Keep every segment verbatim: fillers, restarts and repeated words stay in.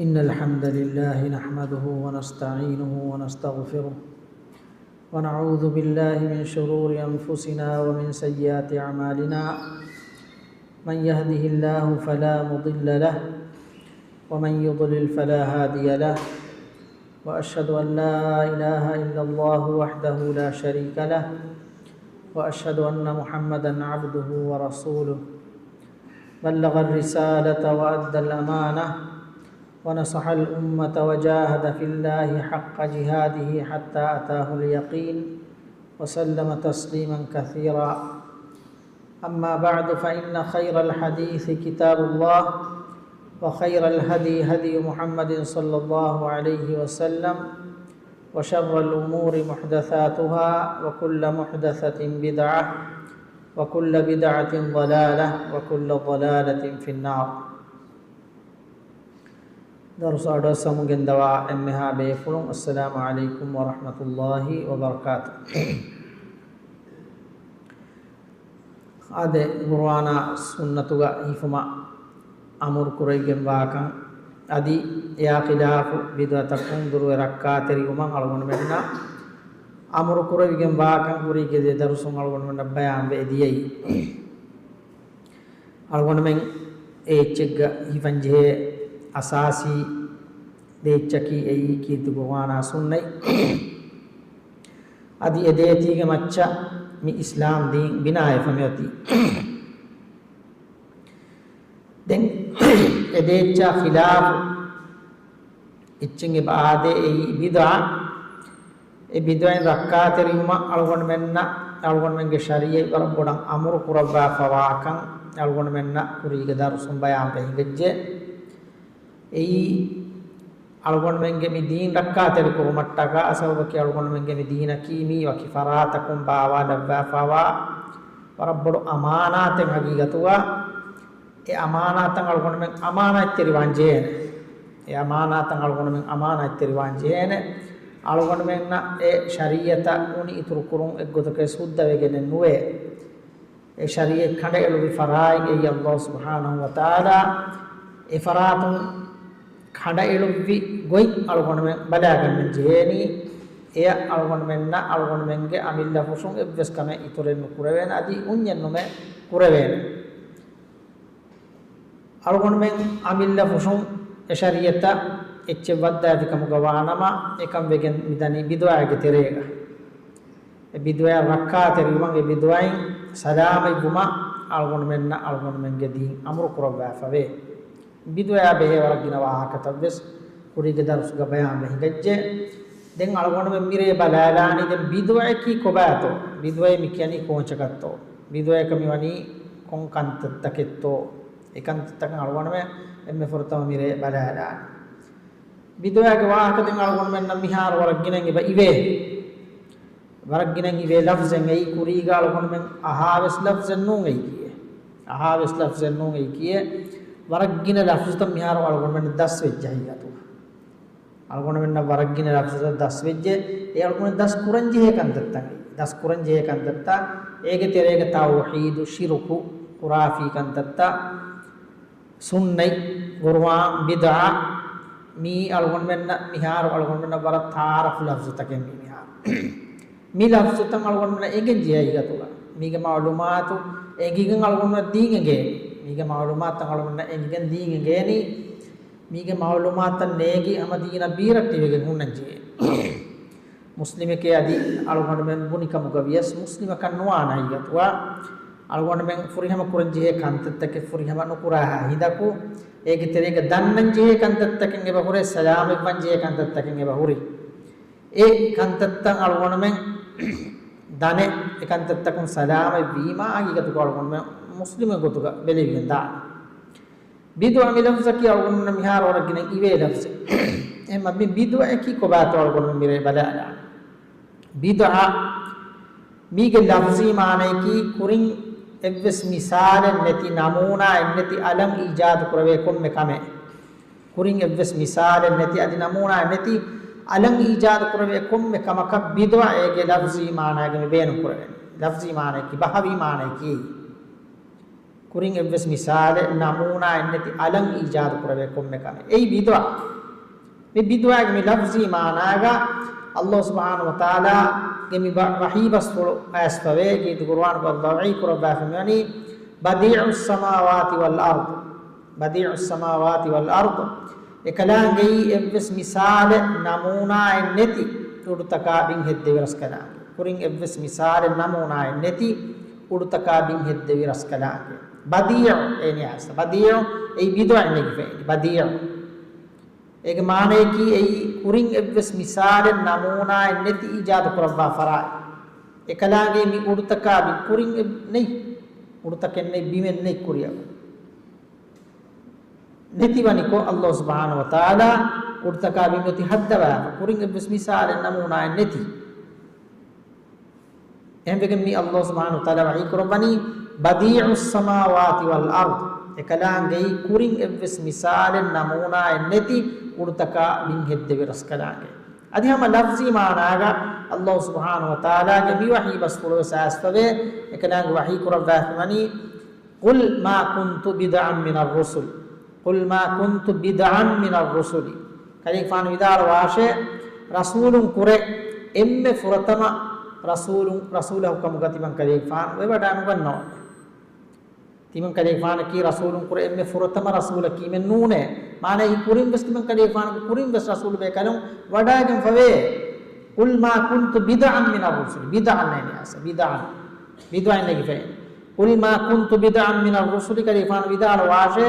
إن الحمد لله نحمده ونستعينه ونستغفره، ونعوذ بالله من شرور أنفسنا ومن سيئات أعمالنا. من يهده الله فلا مضل له، ومن يضلل فلا هادي له، وأشهد أن لا إله إلا الله وحده لا شريك له، وأشهد أن محمدا عبده ورسوله، بلغ الرسالة وأدى الأمانة، ونصح الأمة وجاهد في الله حق جهاده حتى أتاه اليقين، وسلم تسليما كثيرا. أما بعد، فإن خير الحديث كتاب الله، وخير الهدي هدي محمد صلى الله عليه وسلم، وشر الأمور محدثاتها، وكل محدثة بدعة، وكل بدعة ضلالة، وكل ضلالة في النار. ދަރުސް އަޑުއައްސަމުން ގެންދަވާ އެންމެހާ ބޭފުޅުން، އައްސަލާމު ޢަލައިކުމް ވަރަޙްމަތުﷲި ވަބަރަކާތު. އާދެ، ޤުރުއާނާ ސުންނަތުގަ ހިފުމަށް އަމުރު ކުރެވިގެންވާކަން، އަދި އެއާ ޚިލާފު ބިދުޢަތަކުން ދުރުވެ ރައްކާތެރިވުމަށް އަޅުގަނޑުމެންނަށް އަމުރު ކުރެވިގެންވާކަން ކުރީގެ ދެ ދަރުސުން އަޅުގަނޑުމެންނަށް ބަޔާންވެ ދިޔައީ. އަޅުގަނޑުމެން އެ އެއްޗެއްގަ ހިފަންޖެހޭ އަސާސީ ދެ އެއްޗަކީ އެއީ ކީރިތި ޤުރުއާނާ ސުންނަތް. އަދި އެ ދޭތީގެ މައްޗަށް މި އިސްލާމް ދީން ބިނާވެފަ މިއޮތީ. ދެން އެ ދޭއްޗާ ޚިލާފު އެއްޗެއް އެބަ އާދޭ، އެއީ ބިދުޢަ. އެ ބިދުޢައިން ރައްކާތެރިވުމަށް އަޅުގަނޑުމެންނަށް، އަޅުގަނޑުމެންގެ ޝަރީޢަތް ވަރަށް ބޮޑަށް އަމުރު ކުރައްވާފަވާކަން އަޅުގަނޑުމެންނަށް ކުރީގެ ދަރުސުން ބަޔާންވެ ހިނގައްޖެ. އެއީ އަޅުގަނޑުމެންގެ މި ދީން ރައްކާތެރި ކުރުމަށްޓަކާ ސަބަބަކީ އަޅުގަނޑުމެންގެ މި ދީނަކީ މީ ވަކި ފަރާތަކުން ބާވާލައްވާފަވާ ވަރަށް ބޮޑު އަމާނާތެއް ހަގީގަތުގަ. އެ އަމާނާތަށް އަޅުގަނޑުމެން އަމާނާތްތެރިވާން ޖެހޭނެ. އެ އަމާނާތަށް އަޅުގަނޑުމެން އަމާނާތްތެރިވާން ޖެހޭނެ. އަޅުގަނޑުމެންނަށް އެ ޝަރީޢަތަށް އުނި އިތުރު ކުރުން އެއްގޮތަކަށް ހުއްދަވެގެނެއް ނުވޭ. އެ ޝަރީޢަތް ކަނޑައެޅުއްވި ފަރާތް އެއީ ﷲ ސުބްޙާނަހޫ ވަތަޢާލާ އެ ފަރާތުން ކަނޑައެޅުއްވި ގޮތް އަޅުގަނޑުމެން ބަލާގަންނަން ޖެހޭނީ. އެއަށް އަޅުގަނޑުމެންނަށް އަޅުގަނޑުމެންގެ އަމިއްލަ ފުށުން އެއްވެސް ކަމެއް އިތުރެއް ނުކުރެވޭނެ، އަދި އުންޏެއްނުމެ ކުރެވޭނެ. އަޅުގަނޑުމެން އަމިއްލަ ފުށުން އެ ޝަރީޢަތަށް އެއްޗެއް ވައްދާތި ކަމުގަ ވާނަމަ، އެކަން ވެގެން މިދަނީ ބިދުޢާގެ ތެރޭގަ. އެ ބިދުޢައަށް ރައްކާތެރިވުމަށް، އެ ބިދުޢައިން ސަލާމަތްވުމަށް އަޅުގަނޑުމެންނަށް އަޅުގަނޑުމެންގެ ދީން އަމުރު ކުރައްވާފަވޭ. ބިދުޢާ ބެހޭ ވަރަށް ގިނަ ވާހަކަތައްވެސް ކުރީގެ ދަރުސުގަ ބަޔާންވެ ހިނގައްޖެ. ދެން އަޅުގަނޑުމެން މިރޭ ބަލާލާނީ ދެން ބިދުޢައަކީ ކޮބާތޯ؟ ބިދުޢައޭ މި ކިޔަނީ ކޯންޗަކަށްތޯ؟ ބިދުޢައަކަށް މިވަނީ ކޮން ކަންތައްތަކެއްތޯ؟ އެ ކަންތައްތަކަށް އަޅުގަނޑުމެން އެންމެ ފުރަތަމަ މިރޭ ބަލާލާނީ. ބިދުޢާގެ ވާހަކަ ދެން އަޅުގަނޑުމެންނަށް މިހާރު ވަރަށް ގިނައިން އެބަ އިވޭ. ވަރަށް ގިނައިން އިވޭ ލަފްޒެއް އެއީ ކުރީގަ އަޅުގަނޑުމެން އަހާވެސް ލަފްޒެއް ނޫން އެއީ ކިޔޭ. އަހާވެސް ލަފްޒެއް ނޫން އެއީ ކިޔޭ. ވަރަށް ގިނަ ލަފްޒުތައް މިހާރު އަޅުގަނޑުމެން ދަސްވެއްޖެ ހަގީގަތުގަ. އަޅުގަނޑުމެންނަށް ވަރަށް ގިނަ ލަފްޒުތައް ދަސްވެއްޖެ. އެ އަޅުގަނޑު ދަސް ކުރަން ޖެހޭ ކަންތައްތައް. ދަސް ކުރަން ޖެހޭ ކަންތައްތައް. އޭގެ ތެރޭގަ ތައުޙީދު، ޝިރުކު، ޚުރާފީ ކަންތައްތައް، ސުންނަތް، ޤުރުއާން، ބިދްޢާ، މީ އަޅުގަނޑުމެންނަށް މިހާރު އަޅުގަނޑުމެންނަށް ވަރަށް ތަޢާރަފު ލަފްޒުތަކެއް މީ މިހާރު. މި ލަފްޒުތައް އަޅުގަނޑުމެންނަށް އެނގެން ޖެހޭ ހަގީގަތުގަ. މީގެ މަޢުލޫމާތު އެނގިގެން އަޅުގަނޑުމެންނަށް ދީން އެނގޭނީ. މީގެ މަޢުލޫމާތުތައް އަޅުގަނޑުމެންނަށް އެނގިގެން ދީން އެނގޭނީ. މީގެ މަޢުލޫމާތުތައް ނޭގި ހަމަ ދީނަށް ބީރައްޓިވެގެން ހުންނަން ޖެހޭ. މުސްލިމެކޭ އަދި އަޅުގަނޑުމެން ބުނިކަމުގަ ވިޔަސް މުސްލިމަކަށް ނުވާނެ ހަގީގަތުގަ. އަޅުގަނޑުމެން ފުރިހަމަ ކުރަން ޖެހޭ ކަންތައްތަކެއް ފުރިހަމަ ނުކުރާހާ ހިނދަކު، އޭގެ ތެރޭގަ ދަންނަން ޖެހޭ ކަންތައްތަކެއް އެބަ ހުރޭ، ސަލާމަތްވަން ޖެހޭ ކަންތައްތަކެއް އެބަ ހުރި. އެ ކަންތައްތައް އަޅުގަނޑުމެން ދަނެ، އެ ކަންތައްތަކުން ސަލާމަތް ވީމާ ހަގީގަތުގަ އަޅުގަނޑުމެން މުސްލިމެއް ގޮތުގަ ބެލެވިގެން ދާނެ. ބިދުޢަ މި ލަފްޒަކީ އަޅުގަނޑުމެންނަށް މިހާރު ވަރަށް ގިނަ އިވޭ ލަފްޒެއް. އެހެންމަ މި ބިދުޢައަކީ ކޮބާތޯ އަޅުގަނޑުމެން މިރޭ ބަލާލާނެ. ބިދުޢަ މީގެ ލަފްޒީ މާނަޔަކީ ކުރިން އެއްވެސް މިސާލެއް ނެތި، ނަމޫނާއެއް ނެތި، އަލަށް އީޖާދު ކުރެވޭ ކޮންމެ ކަމެއް. ކުރިން އެއްވެސް މިސާލެއް ނެތި، އަދި ނަމޫނާއެއް ނެތި، އަލަށް އީޖާދު ކުރެވޭ ކޮންމެ ކަމަކަށް ބިދުޢަ އޭގެ ލަފްޒީ މާނައިގަ މި ބޭނުން ކުރެވޭނެ. ލަފްޒީ މާނަޔަކީ، ބަހަވީ މާނަޔަކީ. ކުރިން އެއްވެސް މިސާލެއް ނަމޫނާއެއް ނެތި އަލަށް އީޖާދު ކުރެވޭ ކޮންމެ ކަމެއް. އެއީ ބިދުޢަ. މި ބިދުޢައިގެ މި ލަފްޒީ މާނާގަ ﷲ ސުބްޙާނަހޫ ވަތަޢާލާގެ މި ބަ-، ވަޙީ ބަސްފުޅު އައިސްފަވޭ. ކީރިތި ޤުރުއާނުގަ ﷲ ވަޙީ ކުރައްވާފަ މިވަނީ، "ބަދީޢުއްސަމާވާތި ވަލް އަރްޟް." ބަދީޢުއްސަމާވާތި ވަލް އަރްޟް. އެކަލާނގެއީ އެއްވެސް މިސާލެއް ނަމޫނާއެއް ނެތި އުޑުތަކާ ބިން ހެއްދެވި ރަސްކަލާނގެ. ކުރިން އެއްވެސް މިސާލެއް ނަމޫނާއެއް ނެތި އުޑުތަކާ ބިން ހެއްދެވި ރަސްކަލާނގެ. ބަދީޢު އޭނި އަސްލު. ބަދީޢު އެއީ ބިދުޢައެއް ނެގިފައި. ބަދީޢު. އޭގެ މާނަޔަކީ އެއީ ކުރިން އެއްވެސް މިސާލެއް ނަމޫނާއެއް ނެތި އީޖާދު ކުރައްވާ ފަރާތް. އެކަލާނގެ މި އުޑުތަކާ ބިން ކުރިން އެއް-، ނެތް. އުޑުތަކެއް ނެތް، ބިމެއް ނެތް ކުރިއަށް. ނެތިވަނިކޮށް، ﷲ ސުބްޙާނަހޫ ވަތަޢާލާ އުޑުތަކާ ބިން އޮތީ ހައްދަވާފަ. ކުރިން އެއްވެސް މިސާލެއް ނަމޫނާއެއް ނެތި. އެހެންވެގެން މި ﷲ ސުބްޙާނަހޫ ވަތަޢާލާ ވަޙީ ކުރައްވަނީ، "ބަދީޢުއް ސަމާވާތި ވަލް އަރްޟް." އެކަލާނގެއީ ކުރިން އެއްވެސް މިސާލެއް ނަމޫނާއެއް ނެތި އުޑުތަކާ ބިން ހެއްދެވި ރަސްކަލާނގެ. އަދި ހަމަ ލަފްޒީ މާނާގަ ﷲ ސުބްޙާނަހޫ ވަތަޢާލާގެ މި ވަޙީ ބަސްފުޅުވެސް އައިސްފަވޭ. އެކަލާނގެ ވަޙީ ކުރައްވާފަ ވަނީ، "قل ما كنت بدعا من الرسل، قل ما كنت بدعا من الرسل." ކަލޭގެފާނު ވިދާޅުވާށޭ، ރަސޫލުން ކުރެ އެންމެ ފުރަތަމަ ރަސޫލުން، ރަސޫލަކު ކަމުގަ ތިމަން ކަލޭގެފާނު ވެވަޑައިނުގަންނަވަމޭ. ތިމަން ކަލޭގެފާނަކީ ރަސޫލުން ކުރެ އެންމެ ފުރަތަމަ ރަސޫލަކީމެއް ނޫނޭ. މާނައީ ކުރިން ވެސް ތިމަން ކަލޭގެފާނުގެ ކުރިން ވެސް ރަސޫލު ބޭކަލުން ވަޑައިގެންފަވޭ. "قل ما كنت بدعا من الرسل." ބިދްޢަ ނޭނި އަސް، ބިދްޢަ. ބިދުޢައެއް ނެގިފައި. "قل ما كنت بدعا من الرسل." ކަލޭގެފާނު ވިދާޅުވާށޭ،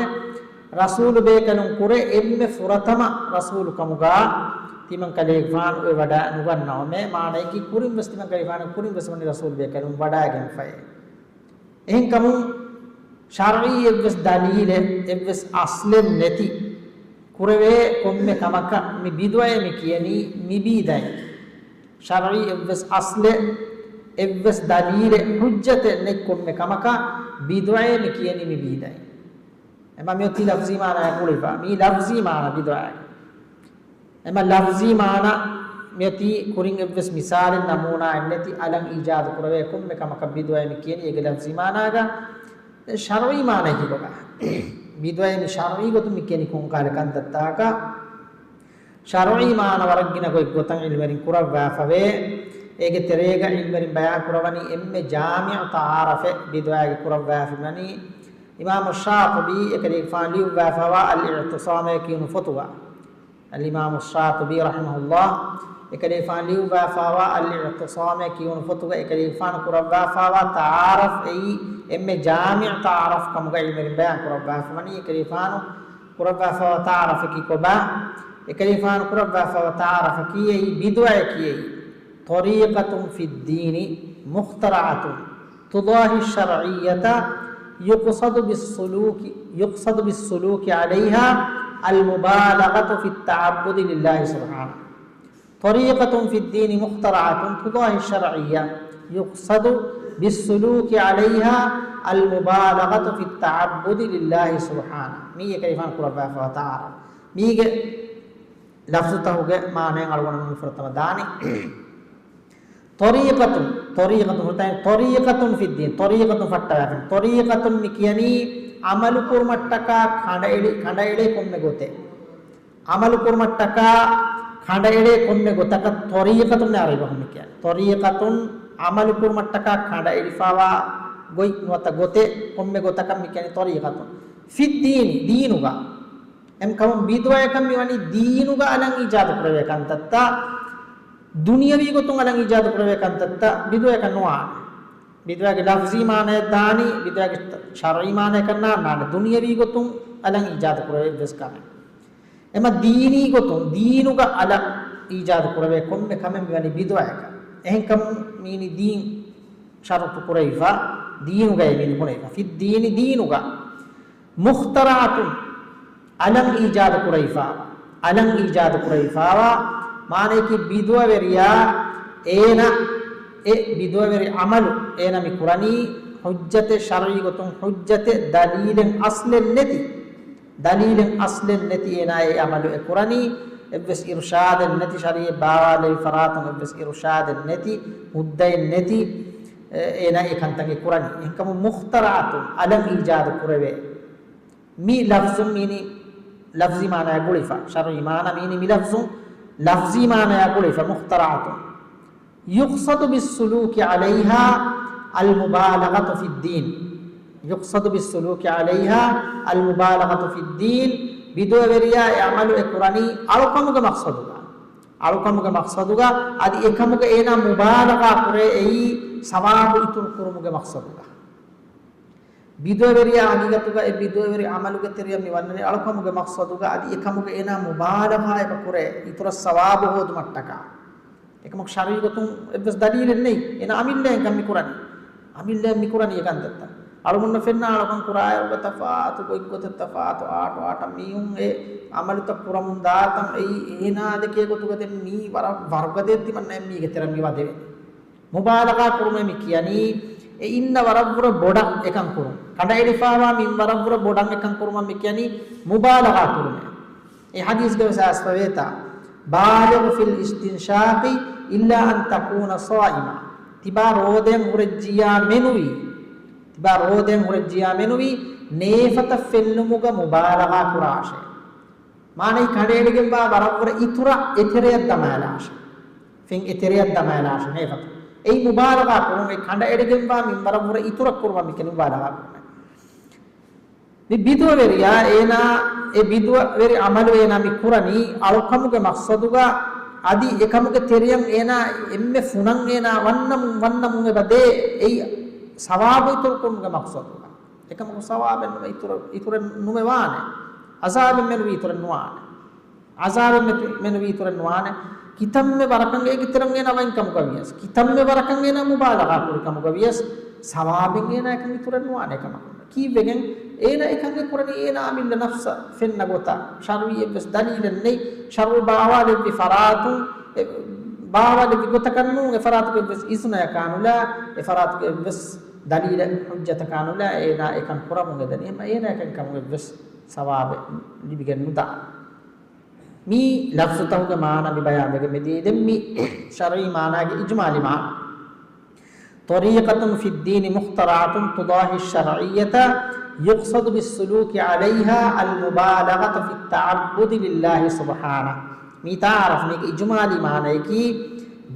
ރަސޫލު ބޭކަލުން ކުރެ އެންމެ ފުރަތަމަ ރަސޫލު ކަމުގަ ތިމަން ކަލޭގެފާނު އެ ވަޑައި ނުގަންނަވަމޭ. މާނައަކީ ކުރިން ވެސް ތިމަން ކަލޭގެފާނު ކުރިން ވެސް ވަނީ ރަސޫލު ބޭކަލުން ވަޑައިގެންފައޭ. އެހެންކަމުން ޝަރްޢީ އެއްވެސް ދަލީލެއް، އެއްވެސް އަސްލެއް ނެތި ކުރެވޭ ކޮންމެ ކަމަކަށް މި ބިދުޢައޭ މި ކިޔަނީ މި ބީދައިން. ޝަރްޢީ އެއްވެސް އަސްލެއް، އެއްވެސް ދަލީލެއް، ޙުއްޖަތެއް ނެތް ކޮންމެ ކަމަކަށް ބިދުޢައޭ މި ކިޔަނީ މި ބީދައިން. އެމަ މިއޮތީ ލަފްޒީ މާނަޔާ ގުޅިފަ. މީ ލަފްޒީ މާނަ ބިދުޢާގެ. އެމަ ލަފްޒީ މާނަ މިއޮތީ ކުރިން އެއްވެސް މިސާލެއް ނަމޫނާއެއް ނެތި އަލަށް އީޖާދު ކުރެވޭ ކޮންމެ ކަމަކަށް ބިދުޢައޭ މި ކިޔަނީ އޭގެ ލަފްޒީ މާނާގަ. ދެން ޝަރްޢީ މާނައަކީ ކޮބާ؟ ބިދުޢައޭ މި ޝަރްޢީ ގޮތުން މި ކިޔަނީ ކޮންކަހަލަ ކަންތައްތަކަކަށް؟ ޝަރްޢީ މާނަ ވަރަށް ގިނަ ގޮތް ގޮތަށް ޢިލްމުވެރިން ކުރައްވާފަވޭ. އޭގެ ތެރޭގަ ޢިލްމުވެރިން ބަޔާން ކުރައްވަނީ އެންމެ ޖާމިޢު ތަޢާރަފެއް ބިދުޢާގެ ކުރައްވާފަ މިވަނީ އިމާމު ޝާޠިބީ އެކަލޭގެފާނު ލިޔުއްވާފަވާ އަލް އިޢްތިޞާމޭ ކިޔުނު ފޮތުގަ. އަލްއިމާމު ޝާޠިބީ ރަޙިމަހުﷲ އެކަލޭގެފާނު ލިޔުއްވާފަވާ އަލް އިޢްތިޞާމޭ ކިޔުނު ފޮތުގަ އެކަލޭގެފާނު ކުރައްވާފަވާ ތަޢާރަފް އެއީ އެންމެ ޖާމިޢު ތަޢާރަފް ކަމުގަ ޢިލްމުވެރިން ބަޔާން ކުރައްވާފަ ވަނީ. އެކަލޭގެފާނު ކުރައްވާފަވާ ތަޢާރަފަކީ ކޮބާ؟ އެކަލޭގެފާނު ކުރައްވާފަވާ ތަޢާރަފަކީ އެއީ ބިދުޢައަކީ އެއީ طريقة في الدين مخترعة تضاهي الشرعية يقصد بالسلوك، يقصد بالسلوك عليها المبالغة في التعبد لله سبحانه. طريقة في الدين مخترعة تضاهي الشرعية يقصد بالسلوك عليها المبالغة في التعبد لله سبحانه. މީ އެކަލޭގެފާނު ކުރައްވާފަވާ ތަޢާރަފް. މީގެ ލަފްޒުތަކުގެ މާނައިން އަޅުގަނޑު މި ފުރަތަމަ ދާނީ. ޠަރީޤަތުން، ޠަރީޤަތުން ފުރަތަމަ، ޠަރީޤަތުން ފިއްދީން، ޠަރީޤަތުން ފައްޓަވާފިން. ޠަރީޤަތުން މި ކިޔަނީ ޢަމަލު ކުރުމަށްޓަކާ ކަނޑައެޅި، ކަނޑައެޅޭ ކޮންމެ ގޮތެއް. ޢަމަލު ކުރުމަށްޓަކާ ކަނޑައެޅޭ ކޮންމެ ގޮތަކަށް ޠަރީޤަތުން ޢަރަބި ބަހުން މި ކިޔަނީ. ޠަރީޤަތުން ޢަމަލު ކުރުމަށްޓަކާ ކަނޑައެޅިފަވާ ގޮތް ނުވަތަ ގޮތެއް، ކޮންމެ ގޮތަކަށް މި ކިޔަނީ ޠަރީޤަތުން. ފިއްދީނި، ދީނުގަ. އެހެންކަމުން ބިދުޢައަކަށް މިވަނީ ދީނުގަ އަލަށް އީޖާދު ކުރެވޭ ކަންތައްތައް، ދުނިޔަވީ ގޮތުން އަލަށް އީޖާދު ކުރެވޭ ކަންތައްތައް ބިދުޢައަކަށް ނުވާނެ. ބިދުޢަގެ ލަފްޒީ މާނައަށް ދާނީ، ބިދުޢަގެ ޝަރްޢީ މާނައަކަށް ނާންނާނެ. ދުނިޔަވީ ގޮތުން އަލަށް އީޖާދު ކުރެވޭ އެއްވެސް ކަމެއް. އެމަ ދީނީ ގޮތުން ދީނުގަ އަލަށް އީޖާދު ކުރެވޭ ކޮންމެ ކަމެއް މިވަނީ ބިދުޢައަކަށް. އެހެންކަމުން މީނީ ދީން ޝަރުޠު ކުރެވިފަ، ދީނުގައޭ މީނީ ބުނެވިފަ. ފިއްދީނި، ދީނުގަ. މުޚްތަރަޢަތުން، އަލަށް އީޖާދު ކުރެވިފަ، އަލަށް އީޖާދު ކުރެވިފަވާ، މާނައަކީ ބިދުޢަވެރިޔާ އޭނަ އެ ބިދުޢަވެރި ޢަމަލު އޭނަ މި ކުރަނީ ޙުއްޖަތެއް، ޝަރްޢީ ގޮތުން ޙުއްޖަތެއް، ދަލީލެއް އަސްލެއް ނެތި، ދަލީލެއް އަސްލެއް ނެތި އޭނާ އެ ޢަމަލު އެ ކުރަނީ، އެއްވެސް އިރުޝާދެއް ނެތި، ޝަރީޢަތް ބާވާލެވި ފަރާތުން އެއްވެސް އިރުޝާދެއް ނެތި، ހުއްދައެއް ނެތި، އޭނާ އެ ކަންތައް ކުރަނީ. އެހެންކަމުން މުޚްތަރަޢަތުން، އަލަށް އީޖާދު ކުރެވޭ. މި ލަފްޒުން މީނީ ލަފްޒީ މާނަޔާ ގުޅިފަ. ޝަރުޢީ މާނަ މީނީ މި ލަފްޒުން ލަފްޒީ މާނަޔާ ގުޅިފަ، މުޚްތަރަޢަތުން. يقصد بالسلوك عليها المبالغة في الدين. يقصد بالسلوك عليها المبالغة في الدين. ބިދުޢަވެރިޔާ އެ ޢަމަލު އެ ކުރަނީ އަޅުކަމުގެ މަޤްޞަދުގަ. އަޅުކަމުގެ މަޤްޞަދުގަ އަދި އެކަމުގަ އޭނާ މުބާލަޣާ ކުރޭ އެއީ ސަވާބު އިތުރު ކުރުމުގެ މަޤްޞަދުގަ. ބިދުޢަވެރިޔާ ހަގީގަތުގަ އެ ބިދުޢަވެރި ޢަމަލުގެ ތެރެއަށް މި ވަންނަނީ އަޅުކަމުގެ މަޤްޞަދުގަ އަދި އެކަމުގަ އޭނާ މުބާލަޣާ އެބަ ކުރޭ އިތުރަށް ސަވާބު ހޯދުމަށްޓަކާ. އެކަމަކު ޝަރުޢީ ގޮތުން އެއްވެސް ދަލީލެއް ނެތް. އޭނާ އަމިއްލައިން ކަން މި ކުރަނީ. އަމިއްލައިން މި ކުރަނީ އެ ކަންތައްތައް. އަޅުގަނޑަށް ފެންނަ އަޅުކަން ކުރާއިރުގަ ތަފާތު ގޮތްގޮތަށް ތަފާތު އާޓު އާޓަށް މީހުން އެ ޢަމަލުތައް ކުރަމުން ދާތަން އެއީ އޭނާ ދެކޭ ގޮތުގަ ދެން މީ ވަރަށް ވަރުގަދައެއް ތިމަންނައަށް މީގެ ތެރެއަށް މި ވަދެވޭ. މުބާލަޣާ ކުރުމޭ މި ކިޔަނީ އެ އިންނަ ވަރަށްވުރެ ބޮޑަށް އެކަން ކުރުން. ކަނޑައެޅިފައިވާ މިންވަރަށްވުރެ ބޮޑަށް އެކަން ކުރުމަށް މި ކިޔަނީ މުބާލަޣާ ކުރުމޭ. އެ ޙަދީޘްގަވެސް އައިސްފަވޭތާ، بالغ في الاستنشاق إلا أن تكون صائما. ތިބާ ރޯދައިން ހުރެއްޖިއްޔާ މެނުވީ، ތިބާ ރޯދައިން ހުރެއްޖިއްޔާ މެނުވީ، ނޭފަތަ ފެންނުމުގަ މުބާލަޣާ ކުރާށޭ. މާނައީ ކަނޑައެޅިގެންވާ ވަރަށްވުރެ އިތުރަށް އެތެރެއަށް ދަމާލާށޭ. ފެން އެތެރެއަށް ދަމާލާށޭ ނޭފަތަ. އެއީ މުބާލަޣާ ކުރުން. އެ ކަނޑައެޅިގެންވާ މިންވަރަށްވުރެ އިތުރަށް ކުރުމަށް މި ކިޔަނީ މުބާލަޣާ ކުރުމޭ. މި ބިދުޢަވެރިޔާ އޭނާ އެ ބިދުޢަވެރި ޢަމަލު އޭނާ މި ކުރަނީ އަޅުކަމުގެ މަޤްޞަދުގަ އަދި އެކަމުގެ ތެރެއަށް އޭނާ އެންމެ ފުނަށް އޭނާ ވަންނަމުން، ވަންނަމުން އެބަ ދޭ އެއީ ސަވާބު އިތުރު ކުރުމުގެ މަޤްޞަދުގަ. އެކަމަކު ސަވާބެއް ނުވެ އިތުރަށް، އިތުރެއް ނުވެވާނެ. ޢަޒާބެއް މެނުވީ އިތުރެއް ނުވާނެ. ޢަޒާބެއް މެ-، މެނުވީ އިތުރެއް ނުވާނެ. ކިތަންމެ ވަރަކަށް އޭގެ ތެރެއަށް އޭނާ ވަންކަމުގަ ވިޔަސް، ކިތަންމެ ވަރަކަށް އޭނާ މުބާލަޣާ ކުރި ކަމުގަ ވިޔަސް، ސަވާބެއް އޭނާ އެކަން އިތުރެއް ނުވާނެ ކަމަކު. ކީއްވެގެން؟ އޭނާ އެކަން އެ ކުރަނީ އޭނާ އަމިއްލަ ނަފްސަށް ފެންނަ ގޮތަށް. ޝަރުޢީ އެއްވެސް ދަލީލެއް ނެތް. ޝަރުޢު ބާވާލެއްވި ފަރާތުން، އެ ބާވާލެއްވި ގޮތަކަށް ނޫން، އެ ފަރާތުގެ އެއްވެސް އިޒުނަޔަކާ ނުލާ، އެ ފަރާތުގެ އެއްވެސް ދަލީލެއް ޙުއްޖަތަކާ ނުލާ އޭނާ އެކަން ކުރަމުން އެދަނީ. އެހެން އޭނާ އެކަން ކަމުގެ އެއްވެސް ސަވާބެއް ލިބިގެން ނުދާނެ. މި ލަފްޒުތަކުގެ މާނަ މި ބަޔާންވެގެން މިދީ. ދެން މި ޝަރުޢީ މާނާގެ އިޖުމާލީ މާނަ. طريقة في الدين مخترعة تضاهي الشرعية يقصد بالسلوك عليها المبالغة في التعبد لله سبحانه. މި ތަޢާރަފް މީގެ އިޖުމާލީ މާނަޔަކީ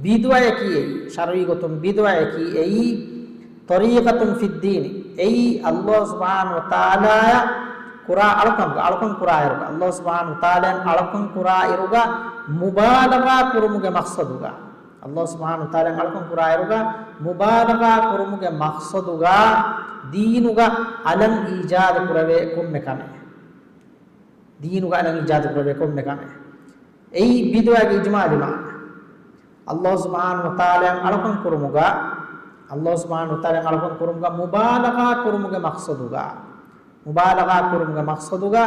ބިދުޢަޔަކީ އެއީ، ޝަރުޢީ ގޮތުން ބިދުޢަޔަކީ އެއީ، طريقة في الدين، އެއީ ﷲ ސުބްޙާނަހޫ ވަތަޢާލާއަށް ކުރާ އަޅުކަމުގަ، އަޅުކަން ކުރާއިރުގަ، ﷲ ސުބްޙާނަހޫ ވަތަޢާލާއަށް އަޅުކަން ކުރާއިރުގަ މުބާލަޣާ ކުރުމުގެ މަޤްޞަދުގަ، ﷲ ސުބްޙާނަހޫ ވަތަޢާލާއަށް އަޅުކަން ކުރާއިރުގަ މުބާލަޣާ ކުރުމުގެ މަޤްޞަދުގަ ދީނުގަ އަލަށް އީޖާދު ކުރެވޭ ކޮންމެ ކަމެއް. ދީނުގަ އަލަށް އީޖާދު ކުރެވޭ ކޮންމެ ކަމެއް. އެއީ ބިދުޢަގެ އިޖުމާލީ މާނަ. ﷲ ސުބްޙާނަހޫ ވަތަޢާލާއަށް އަޅުކަން ކުރުމުގަ، ﷲ ސުބްޙާނަހޫ ވަތަޢާލާއަށް އަޅުކަން ކުރުމުގަ މުބާލަޣާ ކުރުމުގެ މަޤްޞަދުގަ، މުބާލަޣާ ކުރުމުގެ މަޤްޞަދުގަ